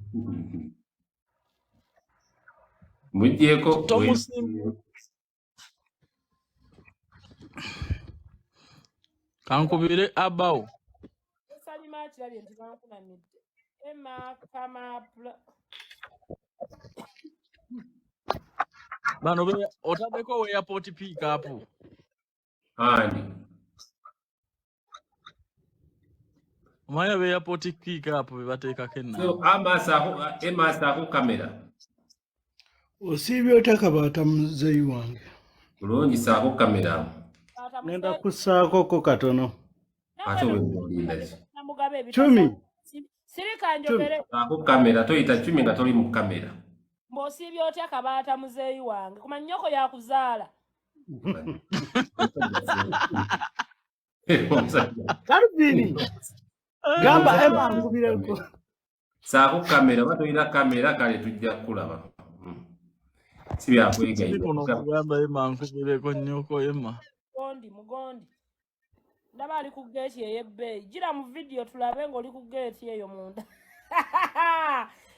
Muggyeko Tomusimba. Kankubire abawo. Salima akirabye nti bankunamidde. Emma Kama Bano be otaddeko we airport pick up. Ani? Omanyi be airport pick up be bateekako So ennamba. amaaso ako ako kamera. Osiibye otya Kabaata muzeeyi wange? Bulungi saako kamera. Kabaata Ngenda muzeeyi. kussaakoko katono. Ate obwedda olinda ki? Namugabe Cumi, ebitasa. Sirika Cumi. njogere. Saako kamera toyita Cumi nga toli mu kamera. Mbw'osiibye otya Kabaata muzeeyi wange? Kuma nnyoko yakuzaala. Omusajja. Calvin, gamba Emma nkubireko. Saako kamera oba tolina kamera kale tujja kukulaba. Si Kibi byakwegayirira. kuno okugamba Emma nkubireko nnyoko Emma. Mugondi, mugondi. Ndaba ali ku geeti ey'ebbeeyi. Gira mu vidiyo tulabe ng'oli ku geeti eyo munda.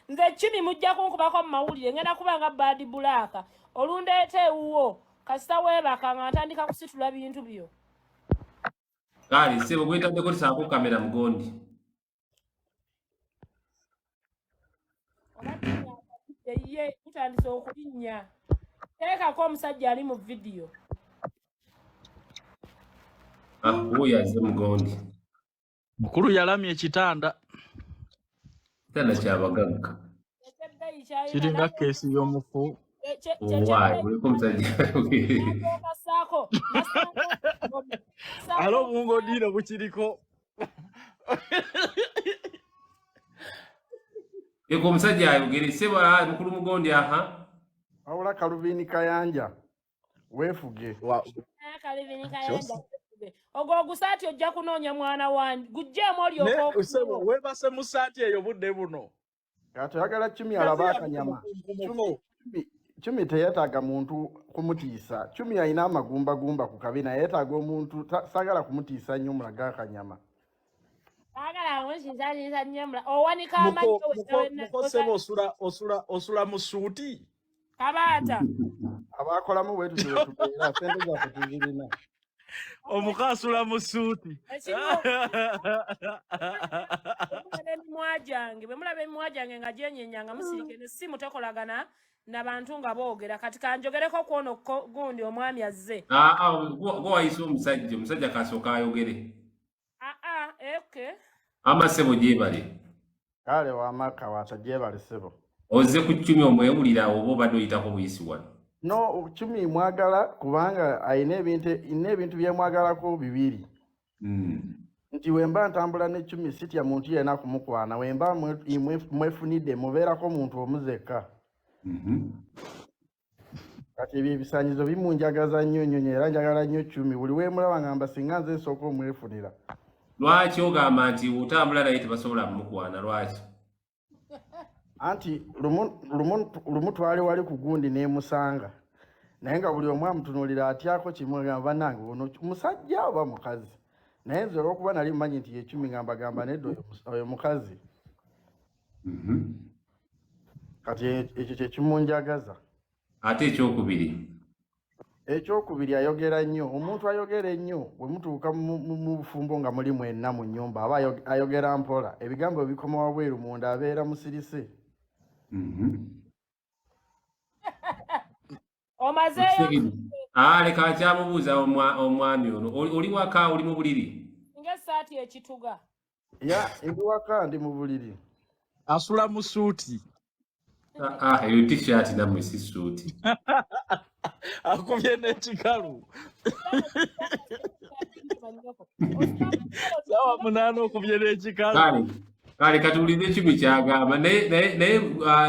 Nze Kimi mujja kunkubako mu mawulire ngenda kuba nga Bad Black. Olundeeta ewuwo kasita weebaka nga ntandika kusitula bintu byo. Kale ssebo gwetaddeko saako kamera mugondi. Oba Kimi akatidde ye mutandise okulinnya. Teekako omusajja ali mu vidiyo. Ah, wuuyo azze mugondi. Mukulu yalamye ekitanda. Kitanda kyabagagga. Ekyebbeeyi kyalina Kiringa naye keesi y'omufu. Owaaye buliko omusajja. Nassaako Ate obungodiiro bukiriko. Leka omusajja ayogere ssebo ah, mukulu mugondi aha. Wabula Kalubini Kayanja weefuge. Kalivini Kayanja ogwo ogusaati ojja kunoonya mwana wange gugjeemu Ne olyoke ssebo okuwo. weebase mu ssaati eyo budde buno. Kati oyagala Cumi alabe akanyama. Muko. Cumi teyeetaaga muntu kumutiisa. Cumi alina amagumbagumba ku kabina yeetaaga omuntu saagala kumutiisa nnyo mulage akanyama. Saagala nkunsiisasiisa nnyo mula owanika amannyo Muko muko ssebo osula osula osula mu ssuuti. Kabaata. Abaakolamu bwe tutyo bwe tubeera ssente zaffe tuzirina. Omuka asula mu ssuuti. Ekiriwo emimwa gyange bwe mulaba emimwa gyange nga gyenyeenya nga musirike n'essimu tekolagana n'abantu nga boogera kati kanjogereko kwono gundi omwami azze. Ah, ah, gwe wayise omusajja, omusajja kasooka ayogere. Aa okay. Ama ssebo gyebale. Kale wamaka waata gyebale ssebo. Ozze ku Cumi omwewulira oba obadde oyitako buyisi wano? No, Cumi mwagala kubanga alina ebintu nina ebintu bye mwagalako bibiri. Nti bwe mba ntambula ne Cumi sitya muntu yenna kumukwana, bwe mba mwefunidde mubeerako muntu omu zekka. Kati ebyo ebisaanyizo bimunjagaza nnyo nnyo nnyo era njagala nnyo Cumi buli we mulaba ngamba singa nze nsooka omwefunira. Lwaki ogamba nti otambula naye tebasobola kumukwana lwaki? Anti lumu lumu lumu twali wali ku gundi n'emusanga naye nga buli omu amutunuulira atyako kimu agamba bannange ono musajja oba mukazi naye nze olw'okuba nali mmanyi nti ye Cumi nga mbagamba nedda oyo mukazi. Kati ekyo kye kimunjagaza. Ate ekyokubiri? Ekyokubiri ayogera nnyo. Omuntu ayogera ennyo bwe mutuuka mu bufumbo nga muli mwenna mu nnyumba aba ayogera mpola ebigambo bikoma wabweru munda abeera musirise. Omazeeyo? Ah, leka akyamubuuza omwami ono. Oli waka oli mu buliri? Ng'essaati ekituga. Ya, ndi waka ndi mu buliri. Asula mu ssuuti. Ah, ah, eyo t-shirt nammwe si ssuuti. Akubye n'ekikalu. Saawa 8 okubye n'ekikalu. Kale kale katuwulirize Chumi kyagamba, naye naye naye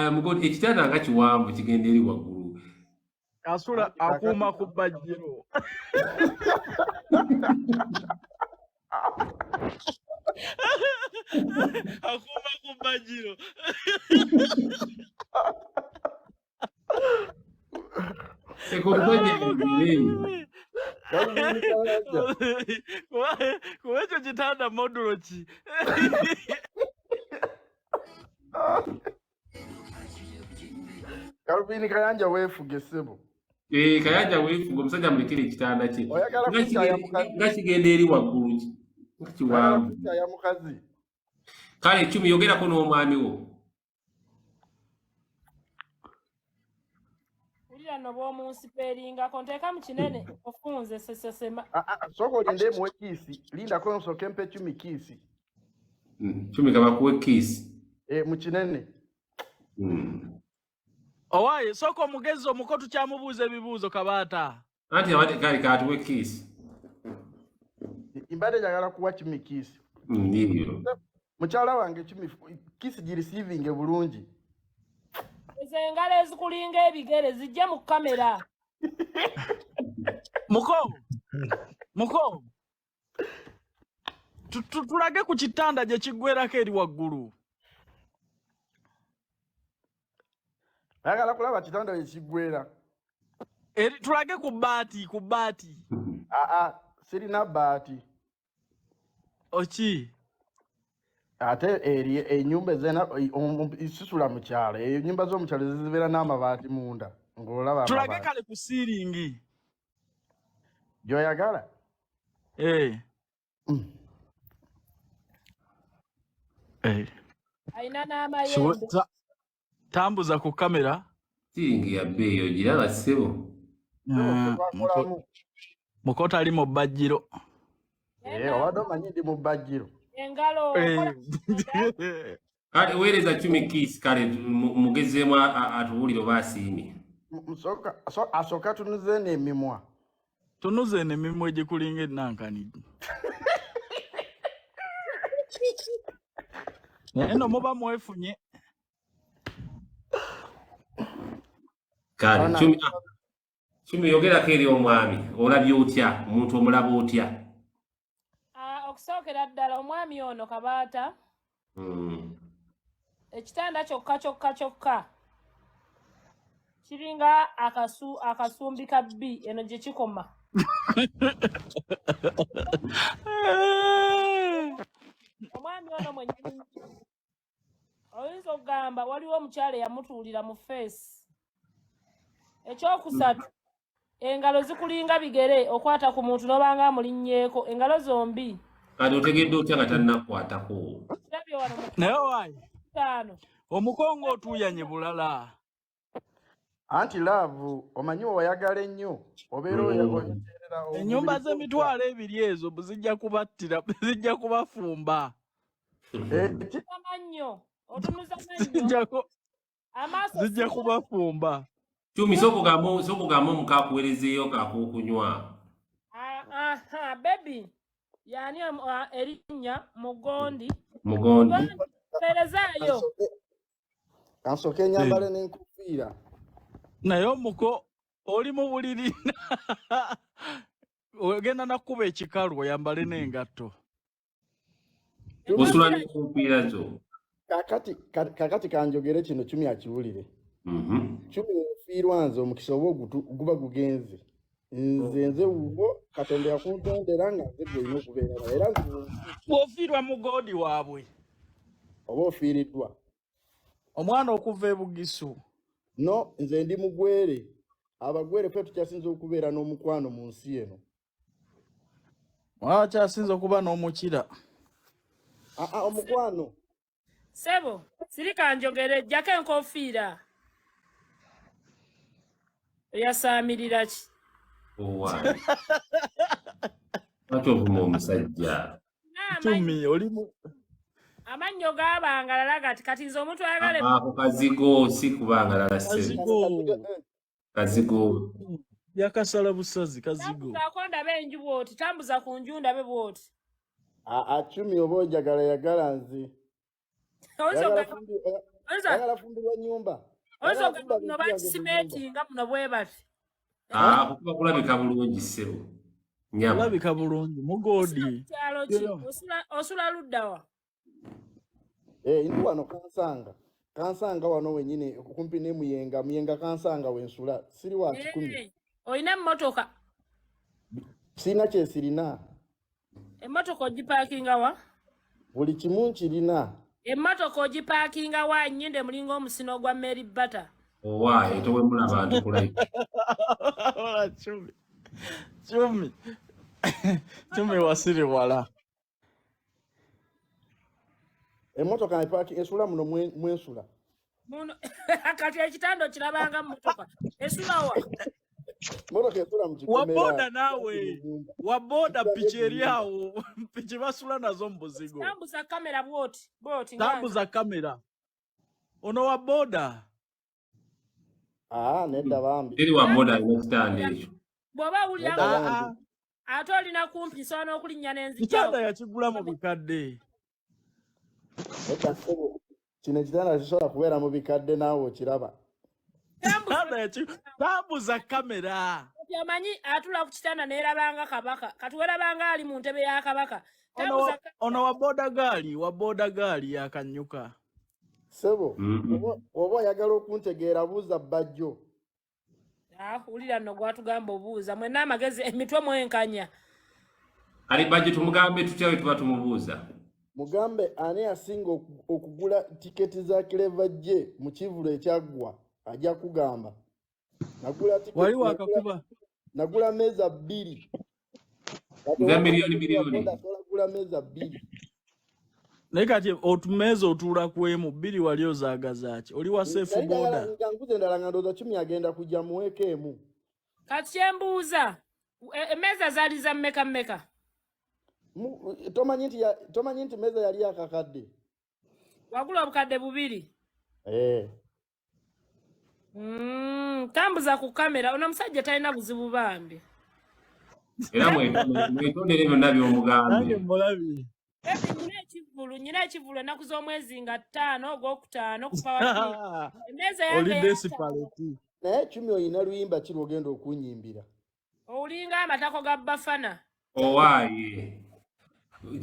mugodi ekitanda nga kiwanvu kigenda eri waggulu. Asula Anti kakati akuuma ku bbajjiro. Akuuma ku bbajjiro. Eko omusajja ayogere. Galubindi Kayanja. Kuba ekyo kitanda modulo ki? Galubindi Kayanja weefuge ssebo. Eh, Kayanja weefuga, omusajja mulekere ekitanda kye. Oyagala Nga kukyaya kigenda mukazi. nga kigenda eri waggulu nga Oyagala kiwanvu. kukyaya mukazi. Kale Chumi yogerako n'omwami wo. Wulira nno bw'omunsipeeringako nteeka mu kinene ofunze sesesema. Ah, ah, sooka olinde muwe kiisi, lindako nsooke mpe Chumi kiisi. Chumi kabakuwe kiisi. Eh, mu kinene. Owaaye sooka omugezi omuko tukyamubuuza ebibuuzo Kabaata. Anti abadde kale katuwe kiisi. Mbadde njagala kuwa Chumi kiisi. Ndiyo. Mukyala wange Chumi kiisi girisiivinge bulungi. Ezo engalo ezikulinga ebigere zijje mu kamera. Muko, muko. Tulage ku kitanda gye kiggwerako eri waggulu. Ayagala kulaba kitanda gye kiggwera. Eri tulage ku bbaati, ku bbaati. Aa, sirina bbaati. Oki? Ate eri ennyumba ezena sisula mu kyalo, ennyumba z'omu kyalo zibeera n'amabaati munda ng'olaba Tulage amabaati. kale ku siiringi. Gy'oyagala? Eh. Eh. Alina n'amayembe. Tambuza ku kamera. Siiringi ya bbeeyi ogiraba ssebo. Ssebo ffe twakolamu. Muko tali mu bbajjiro. Eh, obadde omanyi ndi mu bbajjiro. Engalo okola Kale weereza Chumi kiisi kale mugezeemu atubuulire oba asiimye. Asooka tunuze eno emimwa. Tunuze eno emimwa egikulinga ennankani. Naye nno muba mwefunye. Kale Chumi yogerako eri omwami, olabye otya? Omuntu omulaba otya? Okusookera ddala omwami ono Kabaata. Ekitanda kyokka kyokka kyokka kiringa akasumbi ka bbi eno gye kikoma. Omwami ono mwennyini oyinza okugamba waliwo omukyala eyamutuulira mu feesi. Ekyokusatu, engalo zikulinga bigere okwata ku muntu n'obanga amulinnyeeko engalo zombi. Kati otegedde otya nga tannakwatako? Kirabye wano mu Naye owaaye, ttaano. omukongo otuuyanye bulala. Anti laavu omanyi oyagala ennyo obeera oyoterera Ennyumba omubiri z'emitwalo ebiri ezo zijja kubattira, zijja kubafumba. Amannyo, otunuza amannyo. Amaaso Zijja kubafumba. Chumi sooka ogambe omuka akuweerezeeyo ak'okunywa. Aha, baby. Yani erinnya Mugondi. Mugondi. Mpeerezaayo. Kansooke nyambale n'enkufiira. Naye omuko oli mu buliri. Ogenda nakuba ekikalu oyambale n'engatto. Osula n'enkufiira zo. Kakati kanjogere kino Chumi akiwulire. Chumi ofiirwa nze omukisa oba guba gugenze. Nze nze wuwo Katonda yakuntondera nga nze gw'olina okubeera naye. Era nze Bw'ofiirwa mugodi waabwe. Oba ofiiriddwa. Omwana okuva e Bugisu. No, nze ndi mugwere. Abagwere ffe tukyasinze okubeera n'omukwano mu nsi eno. Wakyasinze okuba n'omukira. Aa, omukwano. Ssebo, sirika njogere, jjako enkofiira. Oyasaamirira ki? Owaaye. Lwaki ovuma omusajja? Chumi, oli mu Amannyo gaabangalala gati kati nze omuntu ayagala Ako kazigo si kubangalala ssebo. Kazigo. Kazigo. Yakasala busazi kazigo. Tambuzaako ndabe enju bw'oti, tambuza ku nju ndabe bw'oti. Acumi oba ojagala yagala nze. Oyinza Oyagala okugamba oyinza oyagala fumbirwa nnyumba. oyinza Oyagala okugamba kubba muno bintu byange mu nnyumba. bakisimeetinga muno bwe bati. Ah, kukuba kulabika bulungi ssebo. Nyama. Olabika bulungi Osula mugoodi. ku kyalo ki? Yo. Osula ludda wa? Eh, ndi wano kansanga. Kansanga wano wennyini kumpi ne Muyenga, Muyenga kansanga wensula. Siri wa kikumi. Eh, olina emmotoka? Sirina kye sirina. Emmotoka ogipaakinga wa? Buli kimu nkirina. Emmotoka ogipaakinga wa? Nnyinde mulinga omusino gwa Mary Butter. Owaaye towemula bantu ku live. Ola chumi. Chumi. Chumi wasiri wala. Emmotoka epaaki esula muno mwensula. Muno kati ekitanda okirabanga mmotoka. Esula wa? Emmotoka esula mu kikomera. Waboda Epaaki mu naawe. nnyumba. Waboda Esula piki ne mu eri nnyumba. awo. Piki basula nazo mu buzigo. Tambuza kamera bw'oti bw'oti nga nze. Tambuza kamera. Ono wa boda. Ah, nedda bambi. Teri wa boda alina kitanda ekyo. Bw'oba owulira Nedda nga Ah bambi. ah. ate olina kumpi nsobola n'okulinnya n'enzigyawo. Kitanda yakigula mu bikadde. Nedda ssebo. Kino ekitanda kisobola kubeera mu bikadde naawe okiraba. Tambuza Kitanda tambuza kamera. kati omanyi atula ku kitanda neerabanga kabaka. Kati weerabanga ali mu ntebe ya kabaka. Tambuza kamera. Ono wa boda gaali, wa boda gaali yakanyuka. Ssebo, oba oyagala okuntegeera buuza Bbajjo. Ah, wulira nno gwatugamba obuuza mwenna amagezi emitwe mwenkanya. Ali bajje tumugambe tutya bwe tuba tumubuuza. Mugambe ani asinga okugula tiketi za Clever J mu kivvulu ekyaggwa ajja kugamba. Nagula tiketi Wali wakakuba. nagula mmeeza bbiri. Kati Nga owa miliyoni boda miliyoni. asobola kugula mmeeza bbiri. Naye kati otumeeza otuula ku emu bbiri wali ozaagaza ki? Oli wa seefu Nali njagala boda. nga nguze endala nga ndowooza Cumi agenda kujja muweeko emu. Kati kyembuuza emmeeza zaali za mmeka mmeka? Tomanyi nti mmeeza yali yakakadde. Wagula obukadde bubiri. Eh. Tambuza ku kamera ono omusajja talina buzibu bambi. Era mwetondere byonna by'omugambye. Nange mulabye. Baby, nyina ekivvulu ennaku z'omwezi nga 5 ogwokutaano ku Power King. Emmeeza yange Oli ey'ataano. desperate. Naye Cumi oyina luyimba ki lw'ogenda okunyimbira? Olinga amatako ga Bafana. Owaaye.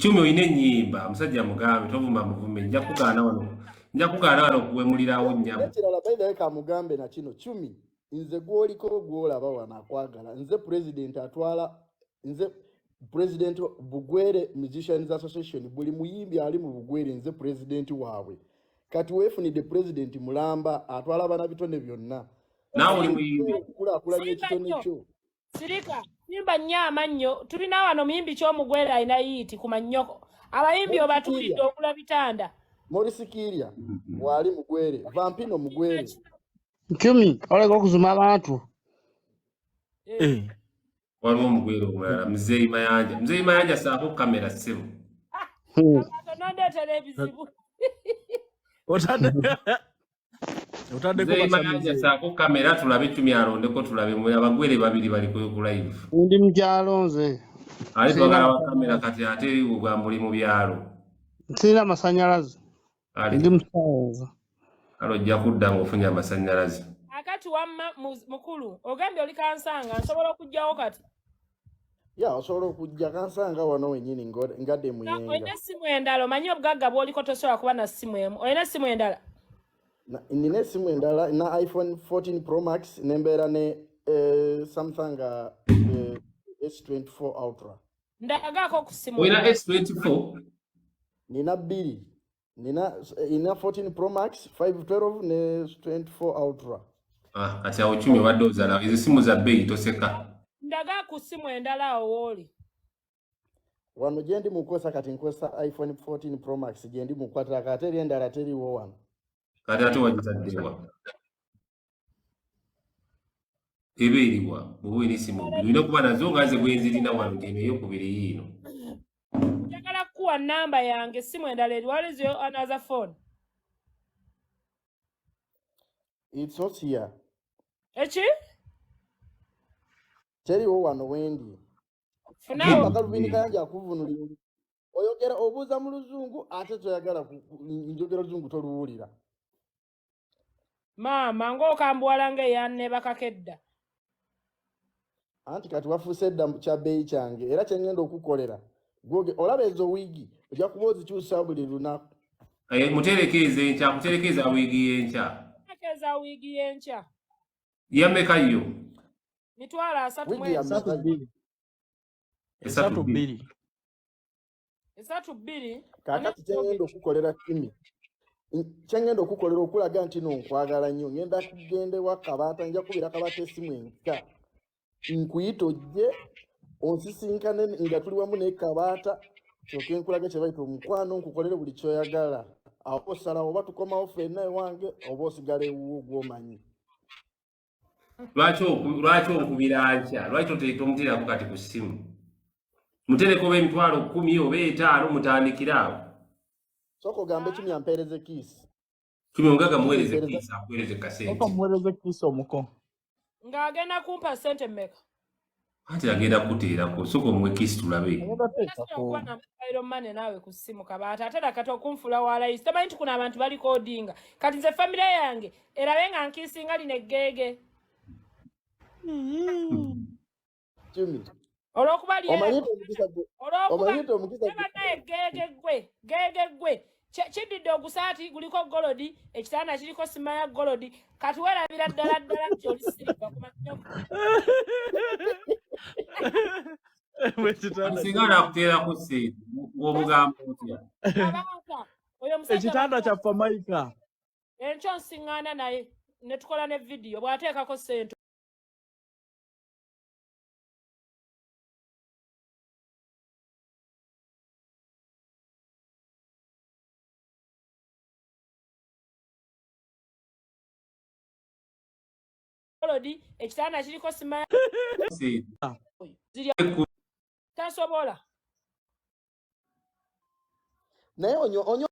Cumi olina ennyimba, omusajja mugambe tovuma muvume nja kugaana wano. Nja kugaana wano kuwemulirawo nnyabo. N'ekirala by the way kamugambe na kino Cumi nze gw'oliko gw'olaba wano akwagala nze president atwala nze president Bugwere Musicians Association buli muyimbi ali mu Bugwere nze president waabwe. Kati weefunidde president mulamba atwala abaana bitone byonna. Naawe oli muyimbi. Okukulaakulanya Simba ekitone nnyo. kyo. Sirika, simba nnyo amannyo. Tulina wano muyimbi ky'omugwere alina yiiti ku mannyoko. Abayimbi obatuulidde ogula bitanda. Maurice Kirya waali Mugwere, Vampino Mugwere. Cumi oleka okuzuma abantu. Eh. Waliwo omugwere omulala Muzeeyi Mayanja. Muzeeyi Mayanja saako kamera ssebo. Kabato nondeetera ebizibu. Otaddeko Muzeeyi Mayanja basamize. saako kamera tulabe Cumi alondeko tulabe mwe abagwere babiri bali ku live. Ndi mukyalo nze. Ali Sirina twagala wa kamera kati ate ogamba oli mu byalo. Sirina masannyalaze. Ali Ndi musawo. kale ojja kudda ng'ofunye amasannyalaze. Akati wamma mukulu ogambye oli kansanga nsobola okugyawo kati. Ya osobola okujja kansanga wano wennyini ngadde Olina Muyenga. essimu endala omanyi obugagga bw'oliko tosobola kuba na ssimu emu. Olina essimu endala? Nina essimu endala na iPhone 14 Pro Max nembeera ne Samsung S24 Ultra. Ndagaako ku ssimu Olina endala. S24? Nina bbiri. Nina 14 Pro Max 512 ne 24 Ultra. Ah, kati awo Cumi obadde ozala ezo essimu za bbeeyi toseka. Ndaga ku ssimu endala awo w'oli. Wano gye ndi mukukozesa kati nkozesa iPhone 14 Pro Max gye ndi mukukwatira ate eri endala teriiwo wano. Kati ate wagitadde wa? Eba eriwa bw'oba olina essimu bbiri olina okuba nazo nga nze bwe nzirina wano nti eno eyokubiri yiino. Njagala kukuwa nnamba yange essimu endala eri what is your another phone? It's not here. Eki? Teriwo wano wendi. Funawo. Gamba Kaluvini Kayanja akuvunulira. Oyogera obuuza mu luzungu ate toyagala njogera luzungu toluwulira. Maama ng'okambuwala ng'eyanneebakako edda. Anti kati wafuuse dda kya bbeeyi kyange era kye ngenda okukolera. Gwoge olaba ezo wiigi ojja kuba ozikyusa buli lunaku. Mutereke ez'enkya, mutereke eza wiigi y'enkya. Mutereke eza wiigi y'enkya. Yameka yo? 300,000 Wiigi ya Esatu mmeka? bbiri. Esatu Esatu bbiri. bbiri. 32. Kaakati kye ngenda okukolera Kimi. Kye ngenda okukolera okulaga nti no nkwagala nnyo ngenda kugenda ewa Kabaata nja kubira Kabaata essimu enkya. Nkuyite ojje onsisinkane nga tuli wamu ne Kabaata kyokka nkulaga kye bayita omukwano nkukolere buli ky'oyagala. Awo osalawo oba tukomawo ffenna ewange oba osigala ewuwo gw'omanyi. Lwaki onkubira nkya? Lwaki tomuteerako kati ku ssimu? Mutereko oba 10,000 oba 5,000 mutandikire awo. Sooka ogambe Kimi ampeereze kiisi. Kimi omugaga Kimi muweereze mpeereza kiisi akuweereze Oka kasente. muweereze kiisi omuko. Ng'agenda kumpa ssente mmeka? Anti agenda kukuteerako, sooka omuwe kiisi tulabe. Agenda Tasobola teekako. kuba na mobile money naawe ku ssimu Kabaata ate nakati okunfuula wa layisi. Tomanyi nti kuno abantu balikodinga. Kati nze famire yange erabe nga nkiisinga lino eggeege. Kimi. Olw'okuba Omanyi lyera nti omukisa gwe olw'okuba omanyi nti omukisa gwe tebannaye geege gwe geege gwe kiddidde ogusaati guliko golodi ekitanda kiriko simaya golodi kati weerabira ddala ddala nti oli siriva ku manyo. Bwe kitanda Singa anaakuteerako ssente ng'omugamba otya? Kabaata oyo omusajja ekitanda kya Famaika. enkyo nsiŋŋaana naye ne tukola ne vidiyo bw'ateekako ssente. Golodi ekitanda kiriko simaya Ssente. ziri tasobola. Naye onyo onyo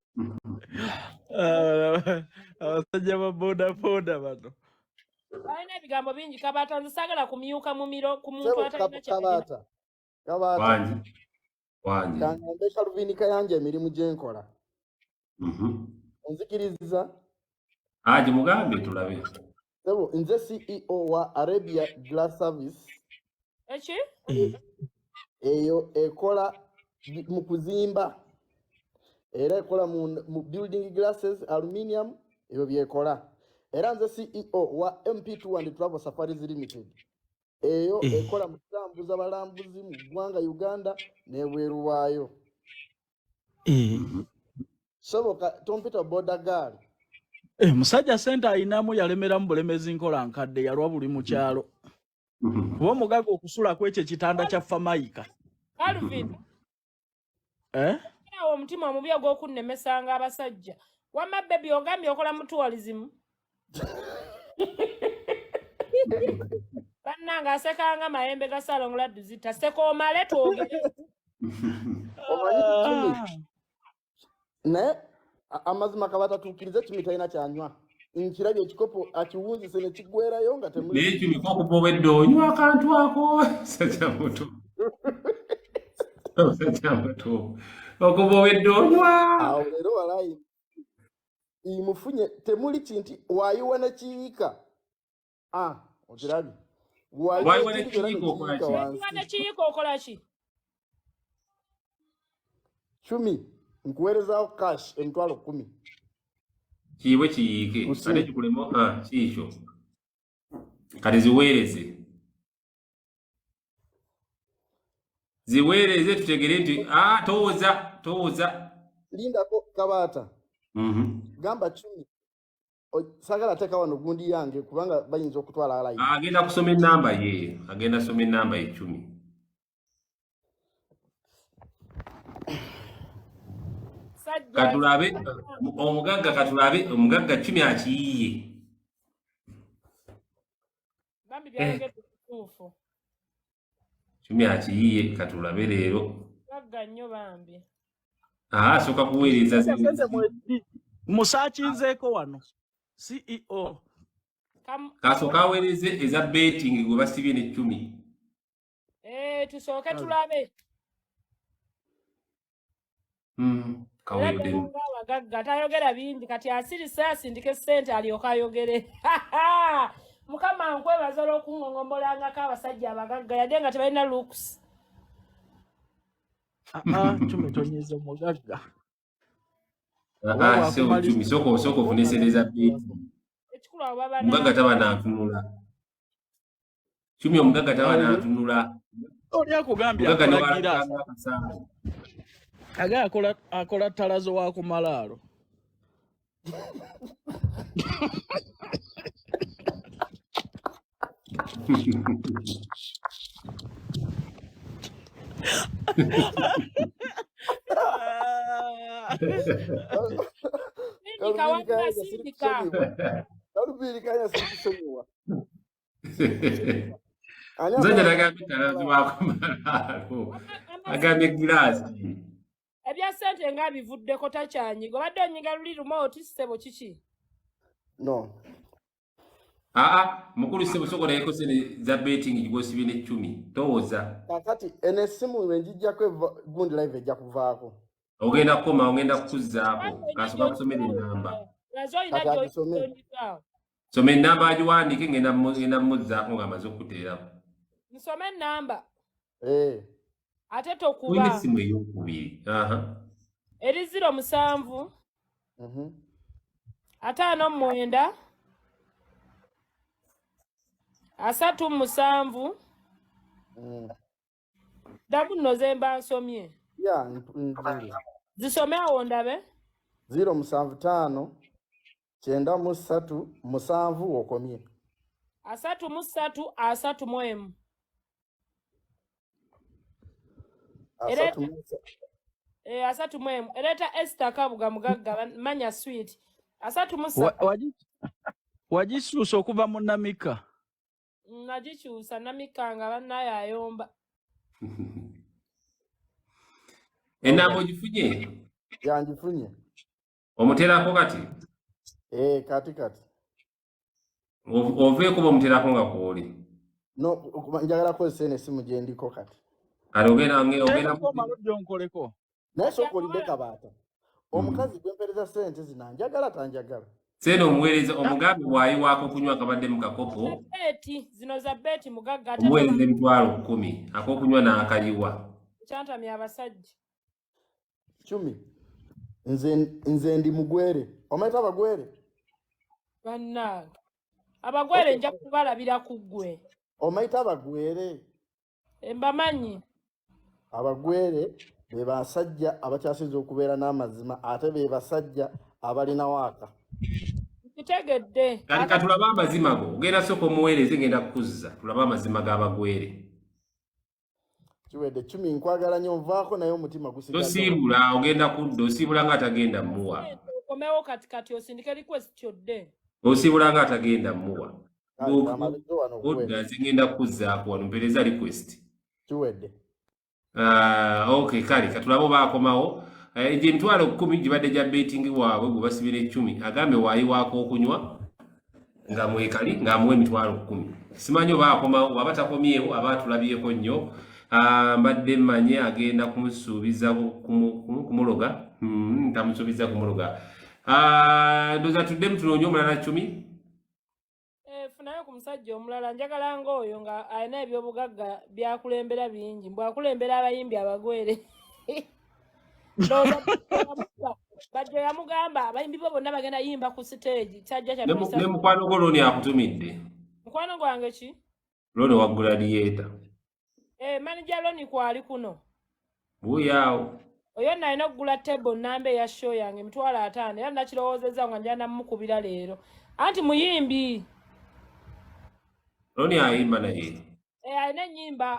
Abasajja ba boda boda bano. Balina ebigambo bingi Kabaata nze saagala kumyuka mumiro ku muntu sebo atalina kyalina. Kabaata. Kabaata. Wangi. Wangi. Kangambe Kaluvini Kayanja emirimu gye nkola. Onzikiriza? Aje mugambe tulabe. Sebo nze CEO wa Arabia Glass Service. Eki? Eyo ekola mu kuzimba. Era ekola mu building glasses, aluminium, ebyo byekola. Era nze CEO wa MP2 and Travel Safaris Limited. Eyo ekola mu kutambuza balambuzi mu ggwanga Uganda n'ebweru waayo. Sebo tompita boda girl. Musajja ssente ayinamu yalemeramu bulemezi nkola nkadde yalwa buli mu kyalo. Kuba omugaga okusula ku ekyo ekitanda kya Famaika. Calvin. Awo omutima omubi ogw'okunnemesanga abasajja. Wamma baby ogambye okola mu tourism. Bannange asekanga mayembe ga Ssalongo laddu zitta. Seka omale twogere. Omanyi Kimi. Naye amazima Kabaata tukkirize Kimi talina kyanywa. Nkirabye ekikopo akiwunzise ne kiggweerayo nga temuli. Naye Kimi ko okuva obwedda onywa akantu ako. Musajja muto. Musajja muto. Okuva obwedda onywa. Awo leero walayi imufunye temuli kinti wayiwa ne kiyiika. Okirabye. Wayiwa Wayiwa ne ekintu kyonna ne kiyiika okola kiyiika ki? Wayiwa wansi. ne kiyiika okola ki? Chumi nkuweerezaawo cash 10,000. Kiibwe kiyiike. Kusimu. Ate kikulemu kiikyo. Kati ziweereze. Ziweereze tutegere nti towoza towoza. Lindako Kabaata. Gamba Chumi. Saagala teeka wano gundi yange kubanga bayinza okutwala alayi. Agenda kusoma ennamba ye. Agenda kusoma ennamba ye Chumi. Katulabe omugagga katulabe omugagga Chumi akiyiye. Bambi byayogedde bituufu. Chumi akiyiye katulabe leero. Gagga nnyo bambi. Asooka kuweereza Sente musaakinzeeko wano. CEO. Kasooka aweereze eza betting gwe basibye ne Chumi. Eh, tusooke Kale. tulabe. Era Kaweddemu. ddala ng'abagagga tayogera bingi kati asirise asindike ssente alyoke ayogere. Mukama nkwebaza olw'okuŋŋongombolangako abasajja abagagga yadde nga tebalina looks. Aa, Chumi tonyiza omugagga. Ah, Oba ah, sebo bwakumaliriza Chumi, sooka osooka ofune sente za beeti. Ekikulu abo baba Omugagga n'abo. taba nantunula. Chumi omugagga taba Oli nantunula. oli akugambye Omugagga ne akola giraasi. walabikanga akasango. Aga akola ttalazo wa ku malaalo. Sindika Kalubiri wamma kayanja sindika. sirikusonyiwa. Kalubiri kayanja sirikusonyiwa. Sirikusonyiwa. Ani Musajja akola tagambye ttalazo wa ku malaalo. Wamma wamma Agambye sindika. giraasi. Ebya ssente nga bivuddeko takyanyiga. Obadde onyiga luli lumu oti ssebo kiki? No. Aa, mukulu ssebo sooka olayeko sente za betting gw'osibye ne Chumi. Towoza. Kakati eno essimu bwe njijjako gundi live ejja kuvaako. Ogenda kukoma, ogenda Kubanga kukuzzaako. olina Kasooka kusomera gy'onyiga ennamba. Lazo olina Kati agisome. gy'onyiga. Soma ennamba agiwandiike ngenda muzzaako ng'amaze okukuteerako. Nsome ennamba Eh. ate Olina tokuba. essimu ey'okubiri. Aha. Eri 07 59 37. Ddamu nno ze mba nsomye. Ya nzire. Zisome awo ndabe. 075 93 7 okomye. 33 31. Asatu Ereeta mu 31. Ereeta Esther Kabuga mugagga manya sweet. 33. Wagisuusa okuva mu Namika. Nagikyusa Namika nga bannaye ayomba. Ennamba ogifunye? Ya ngifunye. Omuteerako kati? Eh, kati kati. Oveeko bw'omuteerako nga kw'oli. No, njagala kukozesa eno essimu gye ndiko kati. Kale ogenda ogenda Teekako omale ojje onkoleko. Naye Kati sooka olinde abawala Kabaata. Omukazi gwe mpeereza ssente zino anjagala tanjagala. Sente omuweereza omugambe bw'ayiwaako okunywa akabadde mu za kakopo beeti zino za beeti mugagga ate omuweereza 100,000 ak'okunywa n'akayiwa. kyantamya abasajja. Chumi. Nze ndi mugwere. Omanyi abagwere? Bannange. Abagwere Okay. nja kubalabira ku ggwe. Omanyi abagwere? Mbamanyi. Abagwere be basajja abakyasinze okubeera n'amazima ate be basajja abalina waaka. Nkitegedde. Kati Ate katulabe amazima go. Ogenda sooka omuweereze ngenda kukuzza. Tulabe amazima g'abagwere. Kiwedde Chumi nkwagala nnyo nvaako naye omutima gusigadde wano. Tosiibula ogenda kudda osiibula ng'atagenda mmuwa. ssente okomewo kati kati osindike request odde. Osiibula ng'atagenda mmuwa. Kale kamalize wano Odda okuweereza. nze ngenda kukuzzaako wano mpeereza request. Kiwedde. Okay, kale katulabe oba akomawo. Egyo 100,000 gibadde gya betting waabwe gwe basibira Ecumi agambe waayiwaako okunywa nga mwekali ng'amuwa 100,000. Simanyi oba akomawo waba takomyewo aba atulabyeko nnyo. Mbadde mmanye agenda kumusuubiza kumuloga. Tamusuubiza kumuloga. Ndowooza tuddemu tunoonye omulala Chumi. Funayo ku musajja omulala njagala ng'oyo nga alina ebyobugagga byakulembera bingi mbwakulembera abayimbi abagwere. Ndowooza Bajjo yamugamba abayimbi bo bonna bagenda yimba ku siteegi kyajja Ne kyatuyisa. mukwano gwo Loni akutumidde. Mukwano gwange ki? Loni wa Gladiator. Manager Loni kwali kuno. Wuuyo awo. Oyo nno alina okugula table nnamba eya show yange 50,000 era nakirowoozezza nga njagala namukubira leero. Anti muyimbi. Loni ayimba naye.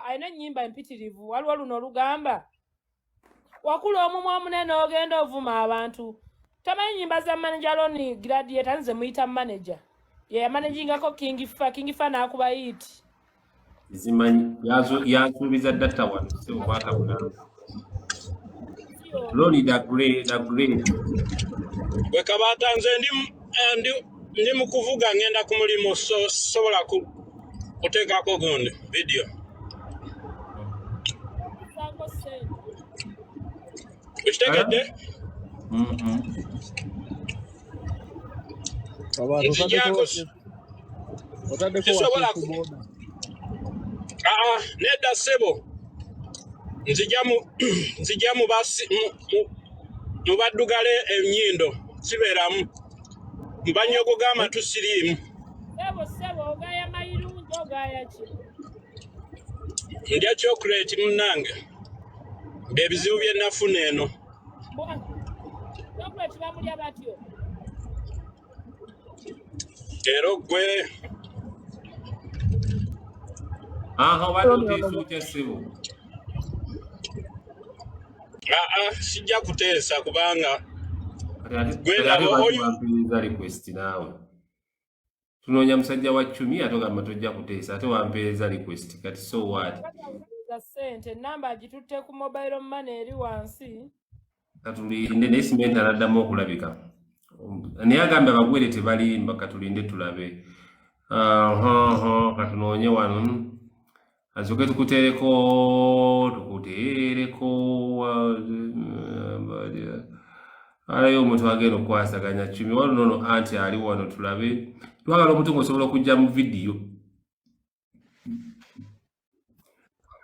Alina ennyimba empitirivu. Waliwo luno olugamba wakula omumwa omunene ogenda ovuma abantu. Tamanyi nnyimba za manager Loni Gladiator nze muyita manager. Ye yamanagingako King Fa, King Fa n'akuba hit. Zimanyi yansuubiza data wano ssebo mwaka mulamba. Loni the great, the great. Bwe Kabaata nze ndi mu kuvuga ngenda ku mulimu so sobola kuteekako gundi video. Okitegedde? Kabaata otaddeko Nzigyako otaddeko sisobola wachifu boda. Aa, nedda ssebo, nzija mu nzija mu basi mu baddugala ennyindo sibeeramu mu banyogoga amatu siriimu. Ssebo ssebo ogaya mayirungi ogaya ki? Ndya chocolate munnange, bye bizibu bye nafuna eno. Chocolate bamulya batyo. Era gwe Aha, obadde oteesa otya ssebo? Aa, sijja kuteesa kubanga Kati ate gwe kati ate ndaba lwaki oyo wampeereza request naawe? Tunoonya musajja wa Cumi ate ogamba tojja kuteesa ate wampeereza request kati so what? Bataweereza ssente namba agitutte ku mobile money eri wansi. Katulinde naye simenti anaddamu okulabika. Naye agambye abagwere tebalimba katulinde tulabe. Aha, katunoonye wano. Asooke tukuteereko tukuteereko alayo omuntu agenda okukwasaganya Cumi waliwo nono anti ali wano tulabe. Twagala omuntu ng'osobola okujja mu vidiyo.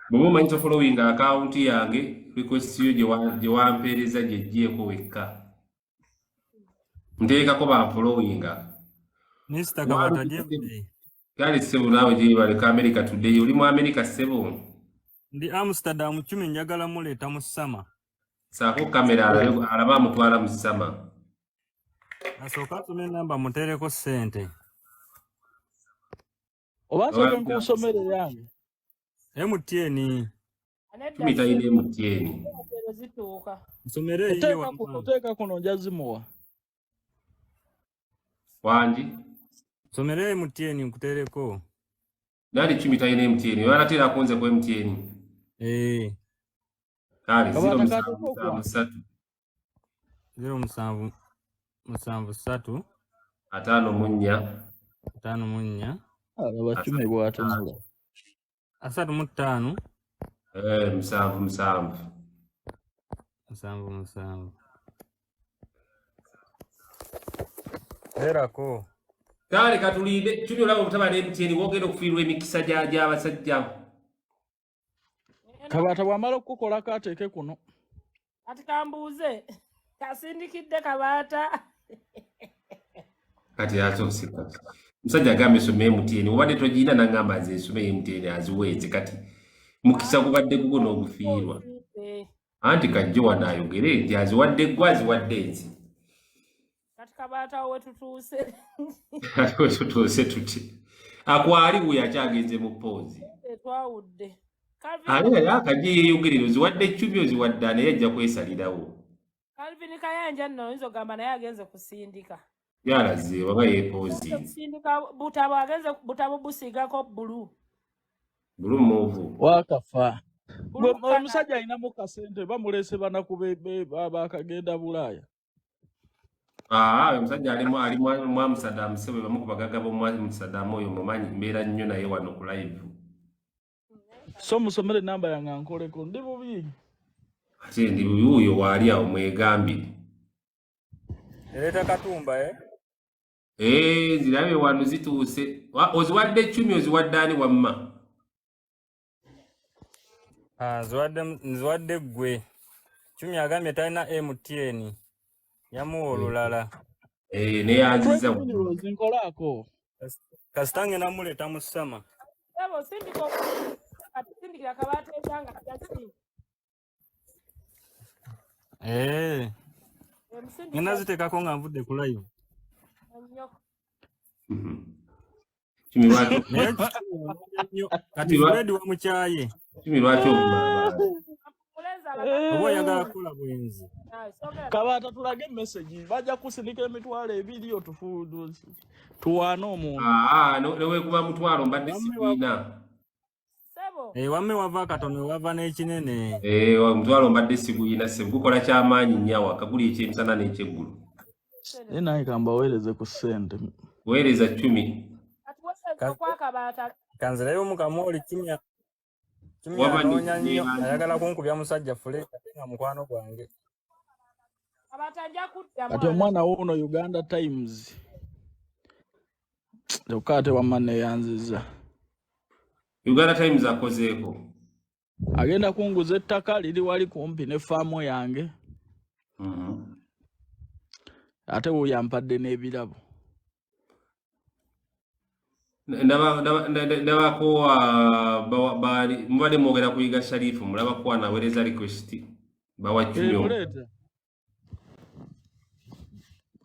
Bw'oba omanyi tofollowinga akawunti yange, request yo gye wampeereza gyeggyeko wekka. Nteekako banfollowinga. Mr. Kabata Jeffrey, Kale ssebo naawe gyebaleka America today. Oli mu America ssebo? Ndi Amsterdam Cumi njagala muleeta mu summer. Saako kamera alabe alabe amutwala mu summer. Asooke asome enamba muteereko ssente. Oba nsooke nkusomere yange. MTN Nedda Cumi talina ssebo MTN. ssente zituuka. nsomere eyiye Oteeka kuno wamma. oteeka kuno nja zimuwa. Wangi? Nsomere MTN nkuteereko. Nali Cumi talina MTN. Oba akunze ku MTN. Eh, Kale Kabaata 07 kateeka okwange. 73 07 73 54 54 Alaba Cumi 35 bw'atunula. 35 77. 77. Beerako. Kale katulinde Cumi olaba obutaba ne MTN wogenda okufiirwa emikisa gy'abasajja. Ngenda Kabaata bw'amala okukukolako ateeke kuno. kati kambuuze kasindikidde Kabaata. Kati ate oseka. Musajja agambye soma MTN obadde togirina n'angamba nze nsome MTN aziweeze kati mukisa gubadde gugwo n'ogufiirwa. Osiise. Anti kajjo wano ayogere nti aziwadde ggwe aziwadde nze. Kati Kabaata we tutuuse. Ate we tutuuse tuti. Akwali wuyo akyagenze mu poozi. Twawudde. Ate Calvin naye akajje yeeyogerera oziwadde Cumi oziwadde naye ajja kwesalirawo. Calvin Kayanja nno oyinza okugamba naye agenze kusindika. Yalaze waba Agenze yeepoozinze. kusindika butabo agenze butabo busiigako bbulu. Bulu muvu. Wakafa. Bbulu kala. Omusajja alinamu kasente bamuleese banaku bakagenda Bulaaya. Aa, omusajja ali mu Amsterdam ssebo bamu ku bagagga b'omu Amsterdam oyo mumanyi mbeera nnyo naye wano ku live. So musomere namba yange ankoleko ndi bubi. Ate ndi bubi wuuyo waali awo mwegambire. Ereeta Katumba eh? Ee, zirabe wano zituuse. Oziwadde Cumi oziwadde ani wamma? Ah, nziwadde ggwe. Cumi agambye talina MTN. Yamuwa olulala. Ee, neyanziza Trade minerals nkolaako. Kasita ngenda muleeta mu summer. Ssebo sindika kati sindikira Kabaata ezanga jasi. Eh, ngenda Emusindikira ziteekako nga nvudde ku live. nnyo. Cumi lwaki Naye Cumi anoonya nnyo. Kati Cumi lwa- Fred wamukyaye. Cumi lwaki ovuma abantu? Mulenzi abaganda Oba oyagala kukola bwenzi. nawe soogera Kabaata tulage message bajja kusindika 20,000 tuwaane omuntu. Aa, ne weekuba mutwalo mbadde Wamme sigulina. ssebo. Eh, wamme wava katono wava n'ekinene. Ee, omutwalo mbadde sigulina ssebo gukola kyamaanyi nnyo awaka guli ekyemisana n'ekyeggulo. Naye nange kambaweereze ku ssente. Weereza Cumi. Kati weereza okwa Kabaata. Kanzireyo mu kamooli Cumi Cumi Waba anoonya nnyo neyanziza. ayagala kunkubya musajja fule ate nga mukwano gwange. Kabaata nja kudda Kati mwana. Omwana wuuno Uganda Times kyokka ate wamma neeyanzizza. Uganda Times akozeeko. Agenda kunguza ettaka liri wali kumpi ne faamu yange. Ate wuuyo ampadde n'ebirabo. Ndabako baali mubadde mwogera ku Yiga Sharifu, mulabako wano aweereza request bawa Cumi. Muleeta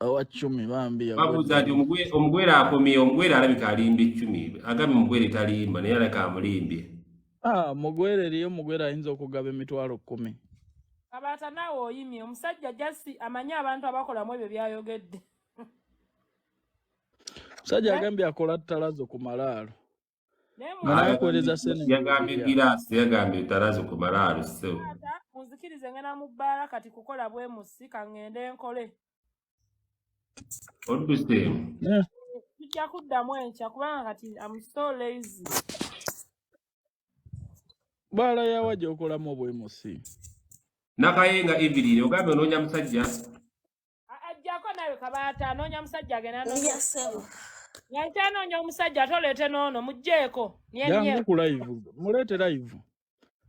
awa Cumi bambi. Babuuza nti yagwedde. Omugwere akomye, omugwere alabika alimba Ecumi, agambye omugwere talimba naye alabika amulimbye. Ah, mugwere eriyo mugwere ayinza okugaba 100,000. Kabaata naawe oyimye omusajja jasi amanyi abantu abakolamu ebyo byayogedde. Musajja Naye agambye akola ttalazo ku malaalo naye nga naye akuweereza munzikirize. sente Yagambye ng'obirya. giraasi, yagambye tarazo ku malaalo ssebo. Kabaata munzikirize ngenda mu bbaala kati kukola bwemusi kaŋŋende nkole. Odduseemu. Eh, Tujja kuddamu enkya kubanga kati am so lazy. Bbaala yawa gy'okolamu obwemusi? Nakayenga Evelyn ogambye onoonya musajja. Ajjako naawe Kabaata anoonya musajja agenda anoonya. Ndya ssebo. Nga nkyanoonya omusajja ate oleete n'ono mugjeeko Jangu nyenye. ku live, muleete live,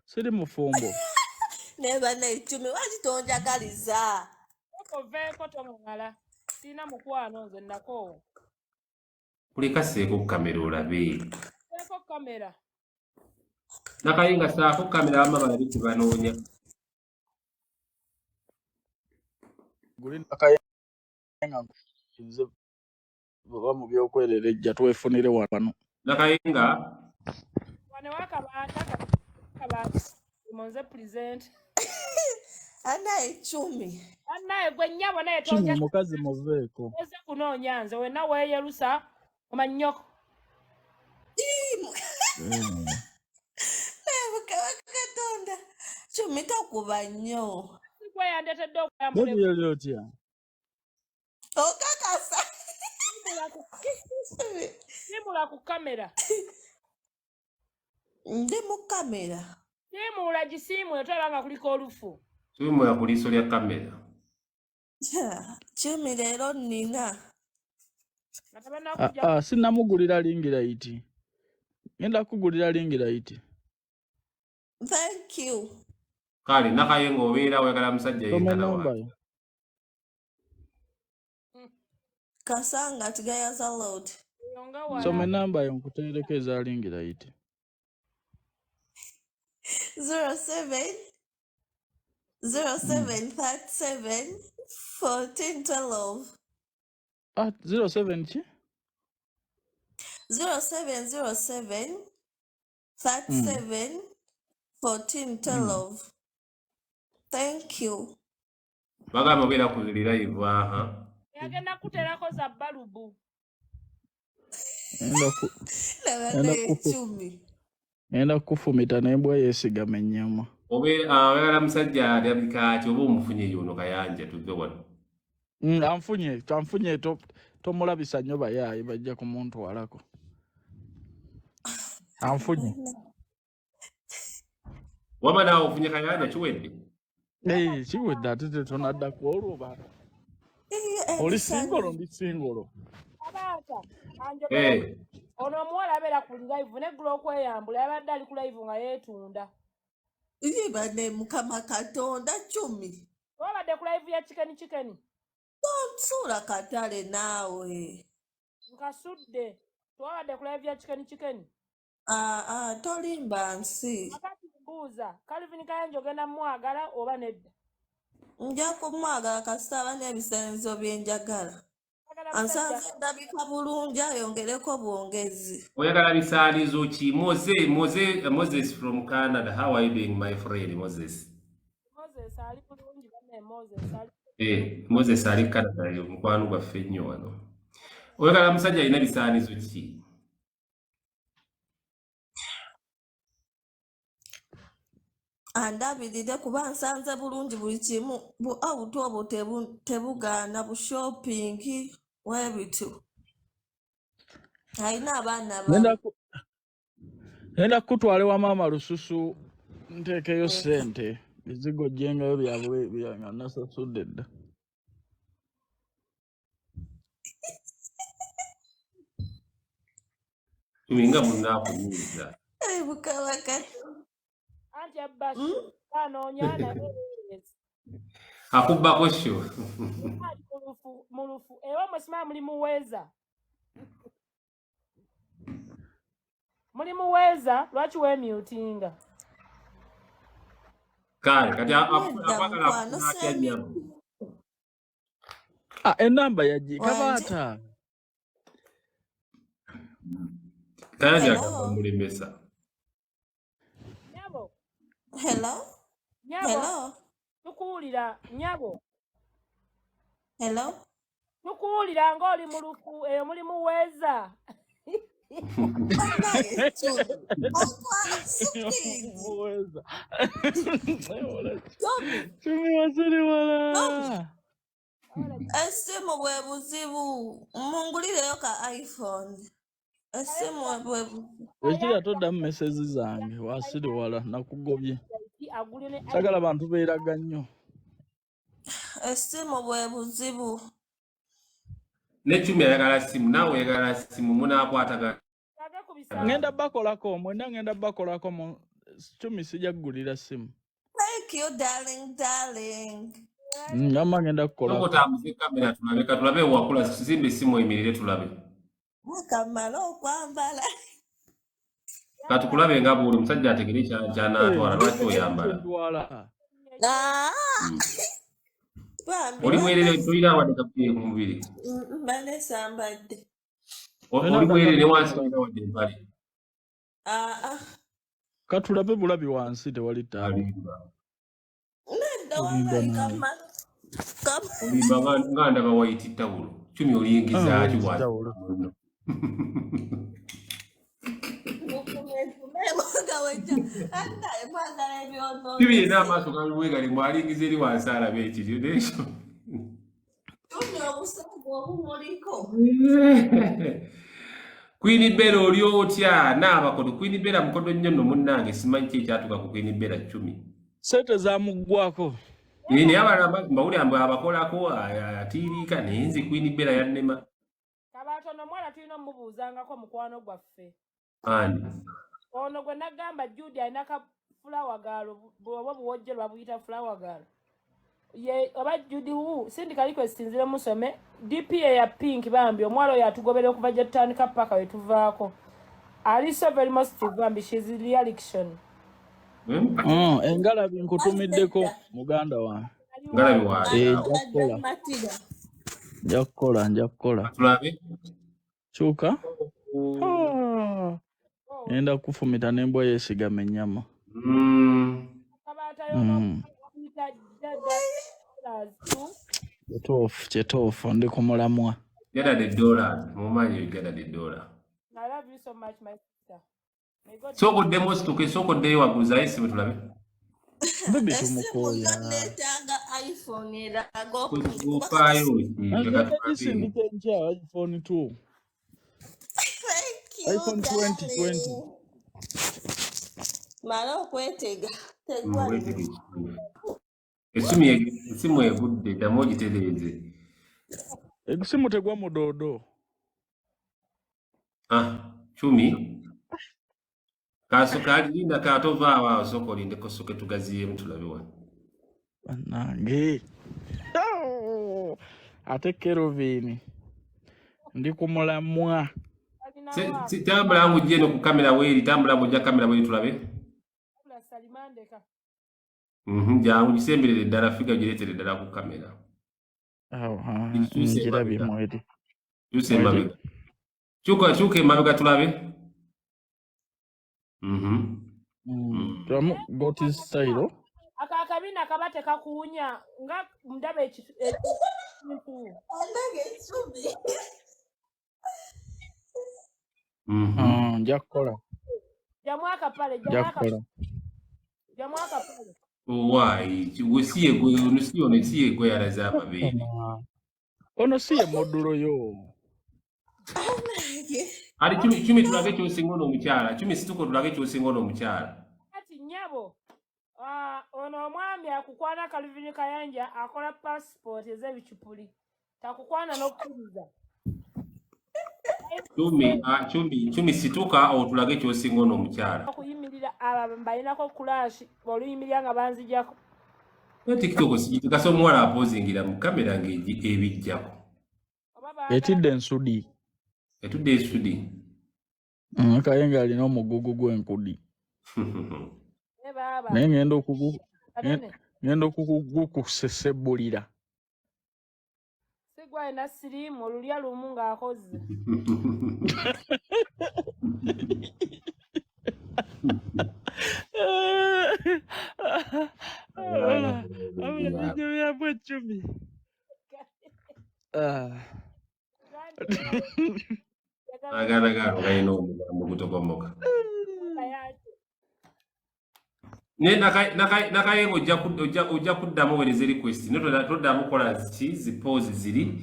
siri mufumbo. Naye bannaye Cumi lwaki tonjagaliza? Oveeko toŋŋala sirina mukwano nze nakoowa. Kuleka seeko ku kamera olabe. Seeko kamera. Nakayenga saako ku kamera wamma balabe kye banoonya. Guli Nakayenga nze baba mu byokwererejja twefunire wano. Nakayenga. Wano wakabaata Kabaata nze present. Anaye Cumi. Annaye gwe nnyabo naye Cumi tonja omukazi muveeko. oze kunoonya nze wenna weeyerusa omannyoko. Naye Mukama Katonda. Cumi tokuba nnyo. Sigwe yandeetedde okweyambula. Bebi yoli otya? Okakasa. Siimula ku kamera. Ndi mu kamera. Siimuula gisiimuule tolaba nga kuliko olufu. Tubimula ku liiso lya kamera. Cumi leero nnina. Nga tebannakujja. Ah, ah, sinnamugulira ring light. Ngenda kugulira ring light. Thank you. Kale Nakayenga obeera oyagala musajja Soma yenkana wa? enamba yo. Kasanga Gayaza Road. Eyo nga wala. Soma enamba yo nkuteereko eza ring light. 07 07 37 14 12. Ah, 07 ki? 07 07 37 14 12. Thank you. Bagamba obeera ku live aha. Yagenda kuteerako za balubu. Ngenda ku Laba ngenda naye kufu Cumi. ngenda kufumita n'embwa yeesigama ennyama. Obeera oyagala musajja alabika ati oba omufunye yono Kayanja tuve wano. Anfunye, anfunye tomulabisa nnyo bayaaye bajja kumuntwalako. Anfunye. Wama naawe ofunye Kayanja kiwedde. Eh, kiwedde ate tetonadda ku olwo ba. Oli single ndi single. Kabaata anjogereko. Eh, Ono omuwala abeera ku live neggula okweyambula yabadde ali ku live nga yeetunda. Yibane Mukama Katonda Cumi. Wabadde ku live ya Chicken Chicken. Tonsuula katale naawe. Nkasudde. Twabadde ku live ya Chicken Chicken. Ah, ah, tolimba nsi. Akati mbuuza, Calvin Kayanja ogenda mwagala oba nedda? Nja kumwagala kasita aba n'ebisaanizo bye njagala. Oyagala musajja Ansanze ndabika bulungi ayongereko bwongezi. Oyagala bisaanizo ki? Mose, Mose, Moses from Canada. How are you doing my friend Moses? Moses ali bulungi banne Moses ali Eh, Moses ali Canada yo mukwano gwaffe nnyo wano. Oyagala musajja alina bisaanizo ki? Andabirire kuba nsanze bulungi buli kimu bu out obwo tebugaana bu shopping webityo. Alina abaana Ngenda babi. ku ngenda kukutwala ewa maama Lususu nteekeyo ssente bizigo ojjengayo byabwe bya nga nasasudde dda. Chumi nga munaakunyiiza. Ai, Mukama kati. Anti abba show anoonya naye Akubbako show. Ali mu lufu mu lufu ewammwe simanyi muli muweeza muli muweeza lwaki weemyutinga? Kale kati Nedda akwagala mukwano akufuna atya semi nnyabo? Ah, enamba yaggi wanje. Kabaata. Kayanja agamba Hello. mulemesa. Nyabo, Hello. nyabo, Hello. tukuwulira nyabo, Hello. tukuwulira ng'oli mu lufu eyo muli muweeza. Bannange Chumi. Otwala speed. Muweza. Chumi. Chumi wasiri Chumi. wala. Essimu bwe buzibu. Mungulireyo ka iPhone. Essimu bwe buzibu. Ekira toddamu mesezi zange wasiri wala nakugobye. Agule ne Sagala bantu beeraga nnyo. Essimu bwe buzibu. Ne Chumi ayagala simu naawe oyagala simu munaakwatagana. Age ku bisaawe. Ngenda bakolako mwenna ngenda bakolako mu Chumi sijja kugulira simu. Thank you darling darling. Ngamba ngenda Sooka kukolako. otambuze kamera tulabe katulabe wakula simba essimu oyimirire tulabe. Akamala okwambala. Katukulabe nga bw'oli omusajja ategere ky'anaatwala lwaki oyambala. Kyentwala. Ah, bambi Oli mwerere bane tolina wadde kapiire ku mubiri. bane sambadde. Olina Oli mwerere ne ndagamuntu wansi tolina wadde empale. Ah ah. Katulabe bulabi wansi tewali ttaabu. Alimba. Nedda Olimba wallahi naawe. kamala. Kam Olimba nga ndaba wayiti tawulo. Chumi Ah, oliyingiza ki wayiti wansi tawulo. muno. Mukumekumemugawejja. Annaye mwagala Chumi yenna ebyonoonese. amaaso galiwegali mwalingiza eri wansi alaba ekiryo n'ekyo. Chumi obusago obumuliko. Queen Bella oli otya? N'abakodo Queen Bella mukodo nnyo nno munnange simanyi ki ekyatuuka ku Queen Bella Chumi. Ssente zamuggwako. Naye abalala mbawulira mbu abakolako atiiriika naye nze Queen Bella yannema. Kabaata ono omuwala tulina omubuuzangako mukwano gwaffe. Ani? Ono gwe nagamba Jude alina ka flower girl oba buwojje lwabuyita flower girl. Ye oba Jude wu sindika request nzire musome DP ya pink bambi omuwala oyo atugobera okuva gye tutandika paka we tuvaako. Ali so very positive bambi, she's reaction. Engalabi nkutumiddeko Nedda. muganda wange. Ngalabi Eh, wange. nja kukola. Matira. Nja kukola, nja kukola. Tulabe. Kyuka. Ah. Ngenda kufumita n'embwa yeesigama ennyama. Kabaata yono kuyita Jada dollars tu. Kituufu, kituufu ndi ku mulamwa. Jada the dollar. Mumanyi Jada the dollar. I love you so much my sister. May God Sooka oddemu osituke, sooka oddeyo waggulu zaayo essimu tulabe. Bibi Essimu tumukooya. yo neetaaga iPhone eraga okuba kati Ofaayo ki? Leka Ngenda tulabe. gisindika enkya iPhone 2. Thank you iPhone 2020. darling. Mala okwetega tegwa Weetege nnyo. ekituufu. Essimu egudde ddamu ogitereeze. Essimu tegwa mu doodo. Ah, Chumi. Kasoka linda katovaawo awo sooka olindeko soke tugaziyeemu tulabe wano. Bannange. Oh! Ate Kelvin ndi ku mulamwa. alinawo Tambula ng'ojja eno ku kamera weeri, tambula ng'ojja kamera weeri tulabe. abula Salimandeka. Jangu gisemberere ddala figa gireetere ddala ku kamera. Awo, ah, Kyusa ngirabye emabega. mweri. Kyusa Mweri. emabega. Kyuka kyuka emabega tulabe. Tulamu got his style. Ako akabina kaba tekakuwunya nga ndaba ekintu. Anange Chumi. Nja kukola. Jamu akapale, Nja jamu akapale, kukola. jamu akapale. Owaayi, gwe si ye gwe ono si ono si ye gwe yalaze amabeere. Ono si ye modulo yo. Anange. Ali Chumi, Chumi tulage ky'osinga ono omukyala. Chumi situka tulage ky'osinga ono omukyala. Kati nnyabo, ah, ono omwami akukwana Calvin Kayanja akola passport ez'ebicupuli. Takukwana n'okukkiriza. Chumi, ah, Chumi, Chumi situka otulage ky'osinga ono omukyala. Okuyimirira abo mbalinako kulashi oluyimirira nga banzijako. Naye TikTok sigitukasa omuwala apozingira mu kamera ng'ebijjako. Oba baagala Etidde ensudi. Etudde esudi. Kayenga alina omugugu gw'enkudi. Ne baaba Naye ngenda kanene ngenda okugukusesebbulira. Sigwa alina siriimu olulya lumu ng'akoze. Abula bijjo byamu ecumi. Ah. Agaana gaano galina omugambo gutokomoka. Naye Nakayenga ojja kuddamu oweereze request naye toddamu kukola ki zi pause ziri.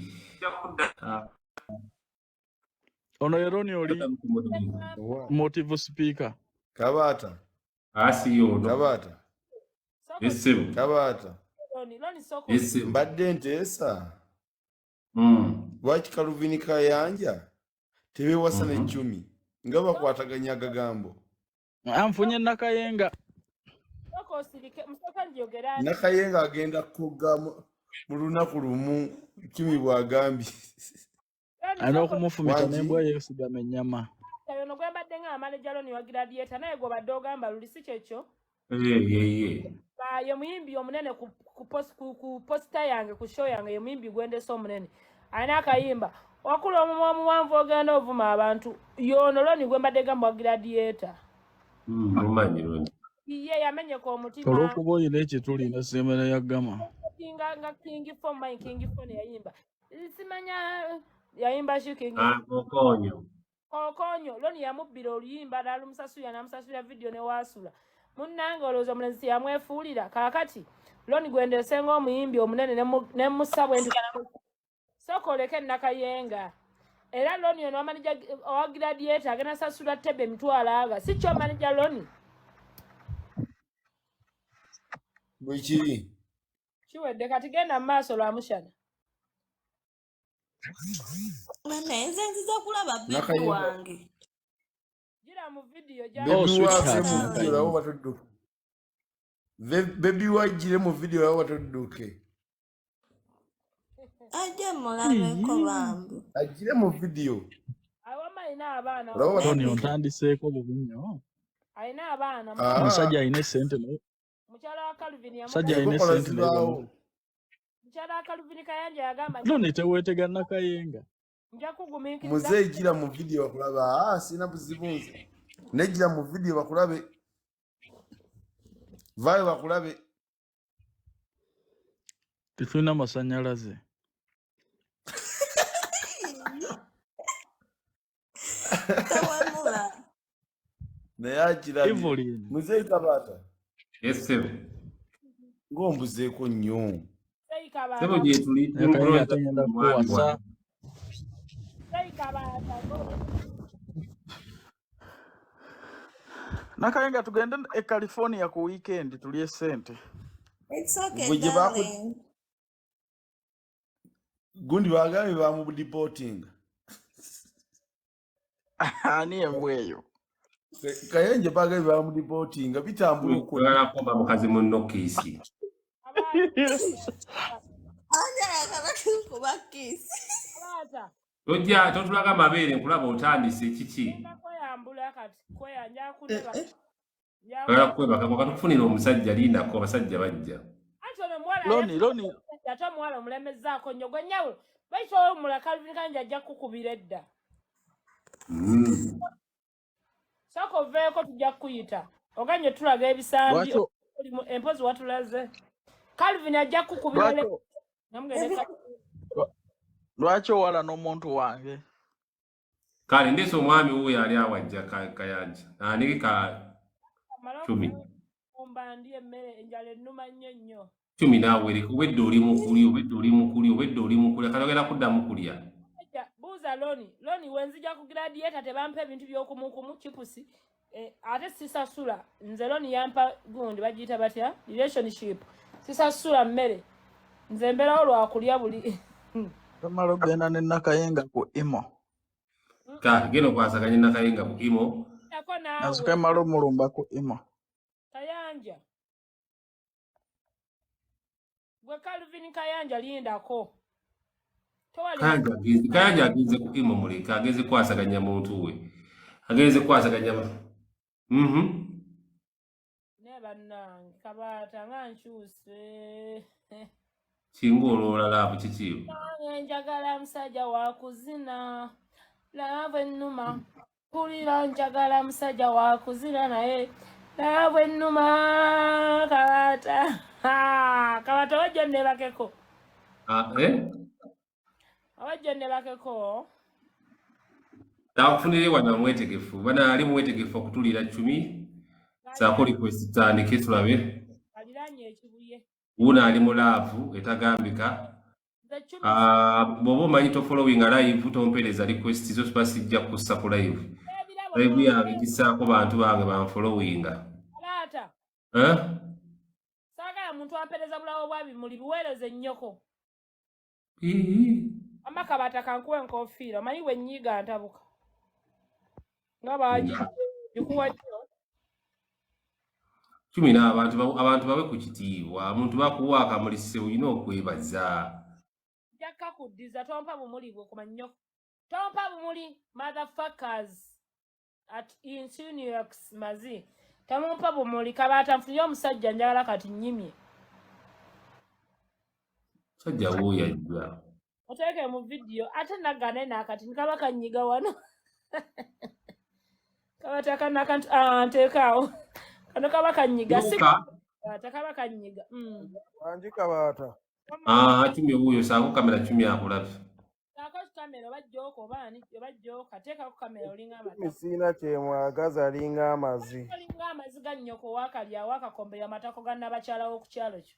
Ah, Ono Yeroni oli toddamu kumodulira. Owa. Motive speaker. Kabaata. Ah, si ono. Kabaata. Essebo. Kabaata. Essebo. Mbadde nteesa. Lwaki Kaluvini Kayanja tebeewasa ne Chumi nga bakwataganya agagambo? Anfunye Nakayenga. Nakayenga agenda kugga mu lunaku lumu Chumi bw'agambye. Alina okumufumita Wangi? n'embwa yeesigama ennyama. Ono gwe mbadde nga manager Loni wa Gladiator naye gw'obadde ogamba luli si kyekyo? Ye. Ba, ye muyimbi omunene ku posita yange, ku show yange, ye muyimbi gwendese omunene. Alina akayimba. Wakula omumwa omuwanvu ogenda ovuma abantu. Y'ono Loni gwe mbadde gamba wa Gladiator. Mumanyi Loni. Ye yamenyeka omutima. Olw'okuba olina ekituli n'essemera ya Gama. Nga King Four, my King Four ne yayimba. Simanya yayimba ki King Ah, Kokonyo. Kokonyo, Loni yamubbira oluyimba n'alumusasulira n'amusasulira vidiyo ne waasula. Munnange olowooza omulenzi yamwefuulira. Kaakati Loni gwendese ng'omuyimbi omunene ne mussa bwe nti sooka oleke Nakayenga. Era Loni ono owa Gladiator agenda sasula Tebe emitwalo aga. Si kyo manager Loni? Bwe kiri. Kiwedde kati genda mu maaso lwa mushana. Naye nze nziza kulaba bebi Nakayenga. wange. Gira mu vidiyo Bebi Oh, wa sweetheart, ave mu vidiyo Nakayenga. labo batudduke. Bebi wa agire mu vidiyo labo batudduke. Ajje mulabeko bambi. Agire mu vidiyo. Awama alina abaana. Labo Tony batudduke. ontandiseeko bubi nnyo. Alina abaana. Ah. Omusajja alina essente naye. Mukyala wa Calvin Omusajja alina Enkokola essente naye zibaawo. bamu. Mukyala wa Calvin Kayanja yagamba Loni teweetega Nakayenga. nja kugumiikiriza. Muzeeyi gira mu vidiyo bakulabe. Ah, sirina buzibu nze. Nejjira mu vidiyo bakulabe. Vaayo bakulabe. Tetulina masannyalaze. Tewemula. Naye akirabye. Evelyn. Muzeeyi Kabaata. Essebo. Ng'ombuzeeko nnyo. Muzeeyi Ssebo Kabaata. gye tuli Nakayenga ate ngenda mwami kukuwasa. wange. Muzeeyi Kabaata. Nakayenga tugende e California ku weekend tulye ssente. It's okay, Gwe gye baku darling. gundi bagambye bamudipotinga. Ani embwa eyo? Kayenje bagambye bamudipotinga bitambula okwo. Oyagala kumba mukazi munno kiisi. Ani ayagala kuba kiss? Kabaata. Tojja totulaga mabeere nkulaba otandise kiki? Ngenda kweyambula kati kweya nja kuneba. Oyagala kwebaka wakatukufunira omusajja lindako abasajja bajja. Anti ono omuwala Loni, Loni. ate omuwala omulemezzaako nnyo gwe nnyawulo. Lwaki owemula Calvin Kayanja ajja kukukubira edda. Sooka oveeko tujja kukuyita. Oganye tulaga ebisambi Lwaki empozi watulaze. Calvin ajja kukukubira lwaki namugende lwaki owala n'omuntu wange? Kale ndeese omwami wuuyo ali awajja Kayanja. Ani ka Chumi. Kumba ndi emmere enjala ennuma nnyo nnyo. Chumi naawe leka obwedda oli mu kulya obwedda oli mu kulya obwedda oli mu kulya kati ogenda kuddamu kulya. Buuza Loni. Loni we nzija ku Gladiator tebampa ebintu by'okumukumu chipusi. Ate sisasula. Nze Loni yampa gundi bagiyita batya? Relationship. Sisasula mmere. Nze mbeerawo lwa kulya buli. Tomala ogenda ne Nakayenga ku Imo. Ka genda okwasaganya Nakayenga ku imo. Nako naawe. Azuke mala omulumba ku imo. Kayanja. Gwe Calvin Kayanja lindako. Towali Kayanja agenze, Kayanja agenze ku imo muleka, agenze kwasaganya muntu we. Agenze kwasaganya. Ne bannange Kabaata nga nkyuse. Singa oloola laavu kiki? Nange njagala musajja wa kuzina. Laavu ennuma. Mpulira njagala musajja wa kuzina naye laavu ennuma Kabaata. Ha, Kabaata wajja nnebakeko. Ah, eh? Wajja nnebakeko. Nakufunire wano mwetegefu. Bana ali mwetegefu okutuulira Chumi. Saako request tutandike tulabe. Aliraanye ekibuye. Wuuno ali mu laavu etagambika. Nze Chumi Ah, bw'oba omanyi tofollowinga live tompeereza request zo siba sijja kussa ku live. Ebirabo Live yange ngissaako bantu bange banfollowinga. Kabaata. Eh? Saagala muntu ampeereza bulabo bwa bimuli biweereze nnyoko. Ii. Amma Kabaata kankuwe enkofiira omanyi bwe nnyiiga ntabuka. Nga baagikuwa nnyo. Chumi n'abantu abantu bawe ku kitiibwa. Omuntu bakuwa akamuli ssebo olina okwebaza. Nja kakuddiza tompa bumuli bwe kuma nnyoko. Tompa bumuli motherfuckers at Insuniox mazi. Temumpa bumuli Kabaata nfunye omusajja njagala kati nnyimye. Musajja wuuyo ajja. Oteeke mu vidiyo ate nagane naakati nkaba kanyiga wano. Kabaata kano akantu nteekaawo. Kano kaba kanyiga si Luka. Kabaata kaba kanyiga. Wangi Kabaata. Ah, Chumi wuuyo saako kamera Chumi akulabye. Saako kamera oba jjooka oba ani oba jjooka teekako kamera olinga Chumi amatako. sirina kyemwagaza alinga amazi. Olinga amazzi ga nnyoko waakalya waakakombe amatako ga nnabakyala w'oku kyalo kyo.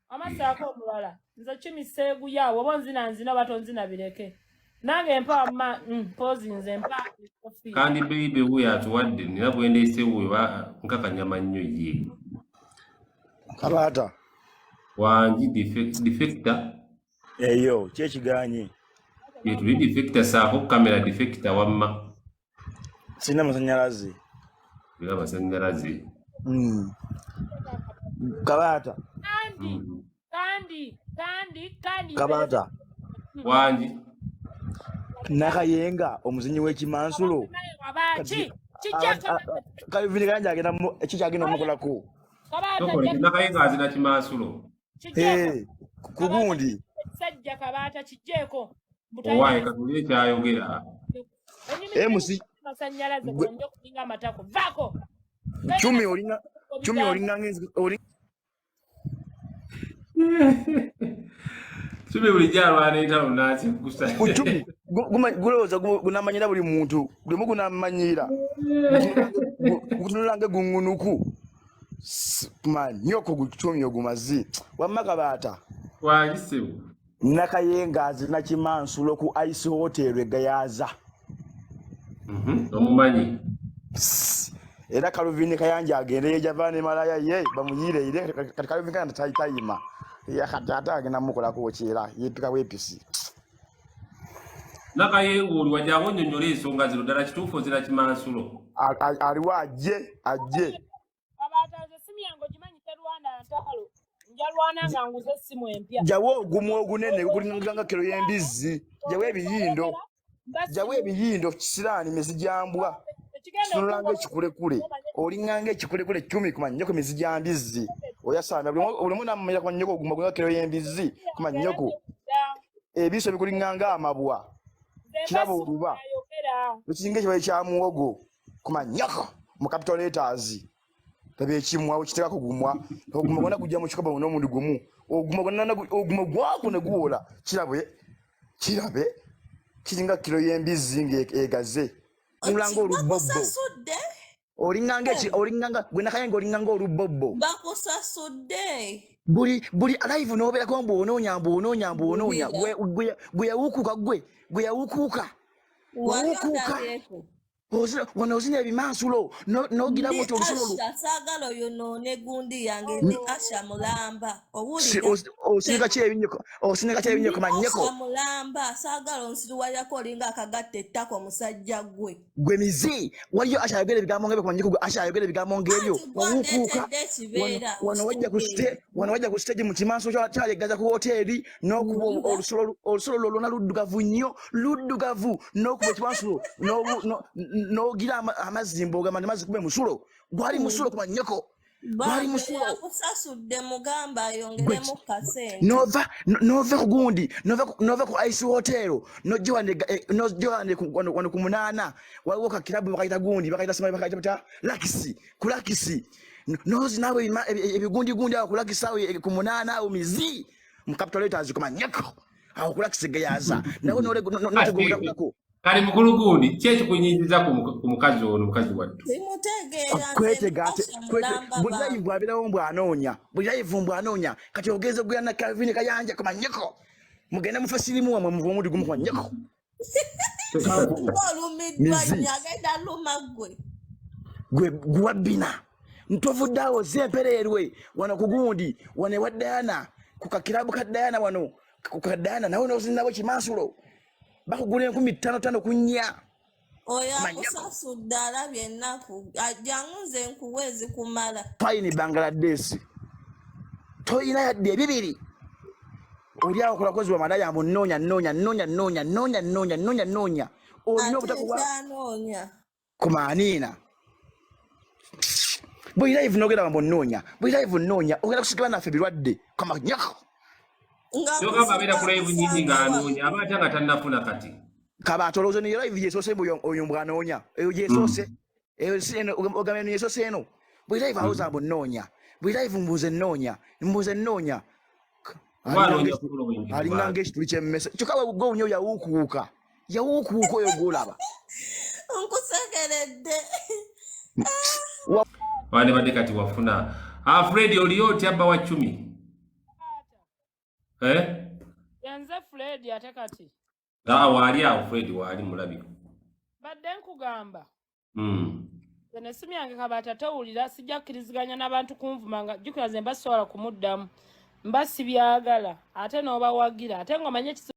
Amasaako omulala nze Chumi seeguya awo oba onzina nzina oba tonzina bireke. Nange mpa ma mpoozi nze mpa enkofiira. Kandi baby wuuyo atuwadde nina bwe ndeese wuuyo nkakanyama nnyo ye. Kabaata. Wangi defector. Eyo ki ekiganye? Ye tuli defector saako kamera defector wamma. Sirina masannyalaze. Era amasannyalaze. Kabaata. Kandi kandi kandi kandi Kabaata. Wangi. Nakayenga omuzinyi w'ekimansulo. Abaaki kijja Calvin Kayanja agenda ki kyagenda omukolako? Kabaata Tokole Nakayenga azina kimansulo. Kijjeeko. Eh, ku gundi. Sajja Kabaata kijjeeko. Owaaye katulire kyayogera. MC Masannyalaze gwe gonja okulinga amatako. Vaako. Chumi olina Chumi olina ngenzi oli Chumi bulijjo alwana entalo n'akiggusa. Ku Chumi gulowooza gunamanyira buli muntu buli omu gunamanyira. Gutunula ng'eguŋŋunuku. Manyoko guchumi ogumazi. Wamma Kabaata. Wangi ssebo. Nakayenga azina kimansulo ku Ice Hotel e Gayaza. Omumanyi. Era Calvin Kayanja agende yejava ne malaya ye bamuyireire kati Calvin Kayanja tayima. Ya kati ate agenda mukolako kyera yeepika weepisi. Nakayenga oli wajja onnyonnyola ensonga zino ddala kituufu ozina kimansulo. Aliwo ajje ajje. Kabaata nze essimu yange ogimanyi terwana ntalo. Nja lwana nga nguze essimu empya. Jawo ogumu ogunene gulinga nga kero y'embizzi. Jawo ebiyindo. Jawo ebiyindo kisiraani mizijambwa. Kitunula ng'ekikulekule. Olinganga ekikulekule Chumi ku mannyoko mizijambizzi. Oyasamya buli omu namumanya ku mannyoko oguma gulinga kero y'embizzi ku mannyoko. Ebiso bikulinganga amabwa. Kiraba oluba. Ekiringa ekibayi kya muwogo ku mannyoko mu capital letters. Tebe ekimwa okiteekako gumwa. Ogumwa gwonna gujja mu kikopo n'omundi gumu. Ogumwa gwonna ogumwa gwako ne guwola. Kirabe. Kirabe. Kiringa kiro y'embizzi ng'egaze. Mulanga olubobbo. Bakusasudde. Olinganga eki olinganga gwe Nakayenga olinganga olubobbo. Bakusasudde. Buli buli alive n'obeerako mbu onoonya mbu onoonya mbu onoonya. Gwe gwe yawukuka gwe. Gwe yawukuka. Wali Wawukuka. ondabyeko. Wano ozina ebimansulo n'ogiramu Ndi oti olusulo Asha, saagala oyonoone gundi yange, ndi Asha mulamba. Owulira? Osinika ki ebinyoko, osinika ki ebinyoko Ndi manyeko? Asha mulamba, saagala onsiruwalirako olinga akagatta ettako musajja ggwe. Gwe mizi, waliyo Asha ayogera ebigambo ng'ebyo ku manyeko? Gwe Asha ayogera ebigambo ng'ebyo? Anti gwe Wawukuuka andeetedde ekibeera, wano wajja ku okitegeera. wano wajja ku stage mu kimanso kyaleggaza ku woteeri n'okuba Wulira? olusulo lwo lwonna luddugavu nnyo, luddugavu, n'okuba ekimansulo n'ogira amazzi mbogamba nti mazzi kube musulo gwali musulo ku manyeko, gwali Bambi musulo. akusasudde, mugamba Gwe ayongeremu kasente. Nova nova ku gundi, nova ku ice hotel, nojja wano nojja wano ku 8 waliwo ka kirabu bakayita gundi, bakayita simanyi bakayita batya, Lakisi, ku Lakisi. Nozi naawe ebigundi gundi awo ku Lakisi awo, ku 8 awo mizi mu capital letters ku manyeko awo ku Lakisi geyaza nawe notegomera kulako. Kale mukulu gundi, ki ekikunyiiziza ku mukazi ono, mukazi wattu? Simutegeera, nze ndi Kwetega ate Asha mulamba buli bambi. live abeerawo mbw'anoonya, buli live mbw'anoonya. Kati ogenze okugenda na Calvin Kayanja ku manyeko, mugende mufe sirimu wamwe muve omudi gumu ku manyeko. Gwe olumiddwa Mizi. nnyo, agenda luma ggwe. Gwe gwabbina ntovudde awo zempereerwe wano ku gundi wano ewa Diana, ku kakirabu ka Diana wano, ku ka Diana nawe nozinabo kimansulo bakugula 5000 ku 4. Oyo Manyeko. akusasudde alabye ennaku. Jangu nze nkuwe ezikumala. Fayini Bangladesh toyina yadde 2. Oli awo kola kozi wa malaya mu nnoonya nnoonya nnoonya nnoonya nnoonya nnoonya nnoonya nnoonya olina Ate obutakuwa ekyanoonya. Kumaaniina buli live nogenda wambo nnoonya, buli live nnoonya, ogenda kusikira naffe ebirwadde kamanyako. Nga Kyogamba abeera ku live nnyingi nkusanga ng'anoonya, aba atya nga tannafuna kati? Kabaata olowooza niyo live yesoose mbu oyo mbw'anoonya eyo gyesoose eyo si eno, ogamba eno yesoose eno. Buli live alowooza mbu nnoonya, buli live mbuze nnoonya, mbuze nnoonya. Oba anoonya following mu Alinga bantu. ng'ekituli ky'emmese, kyokka we gwe onyo yawuukuuka, yawuukuuka oyo gw'olaba. Nkusekeredde. Wandibadde kati wafuna. Ah, Fred, oliyo otya bba wa Cumi? Eh? Yenze Fred ate kati. Ah, waali awo Fred, waali mulabika. Badde nkugamba. Nze n'essimu yange Kabaata towulira, sijja kukkiriziganya n'abantu kunvuma nga jjukira nze mba sisobola kumuddamu. Mba sibyagala ate n'obawagira ate ng'omanye ekizibu.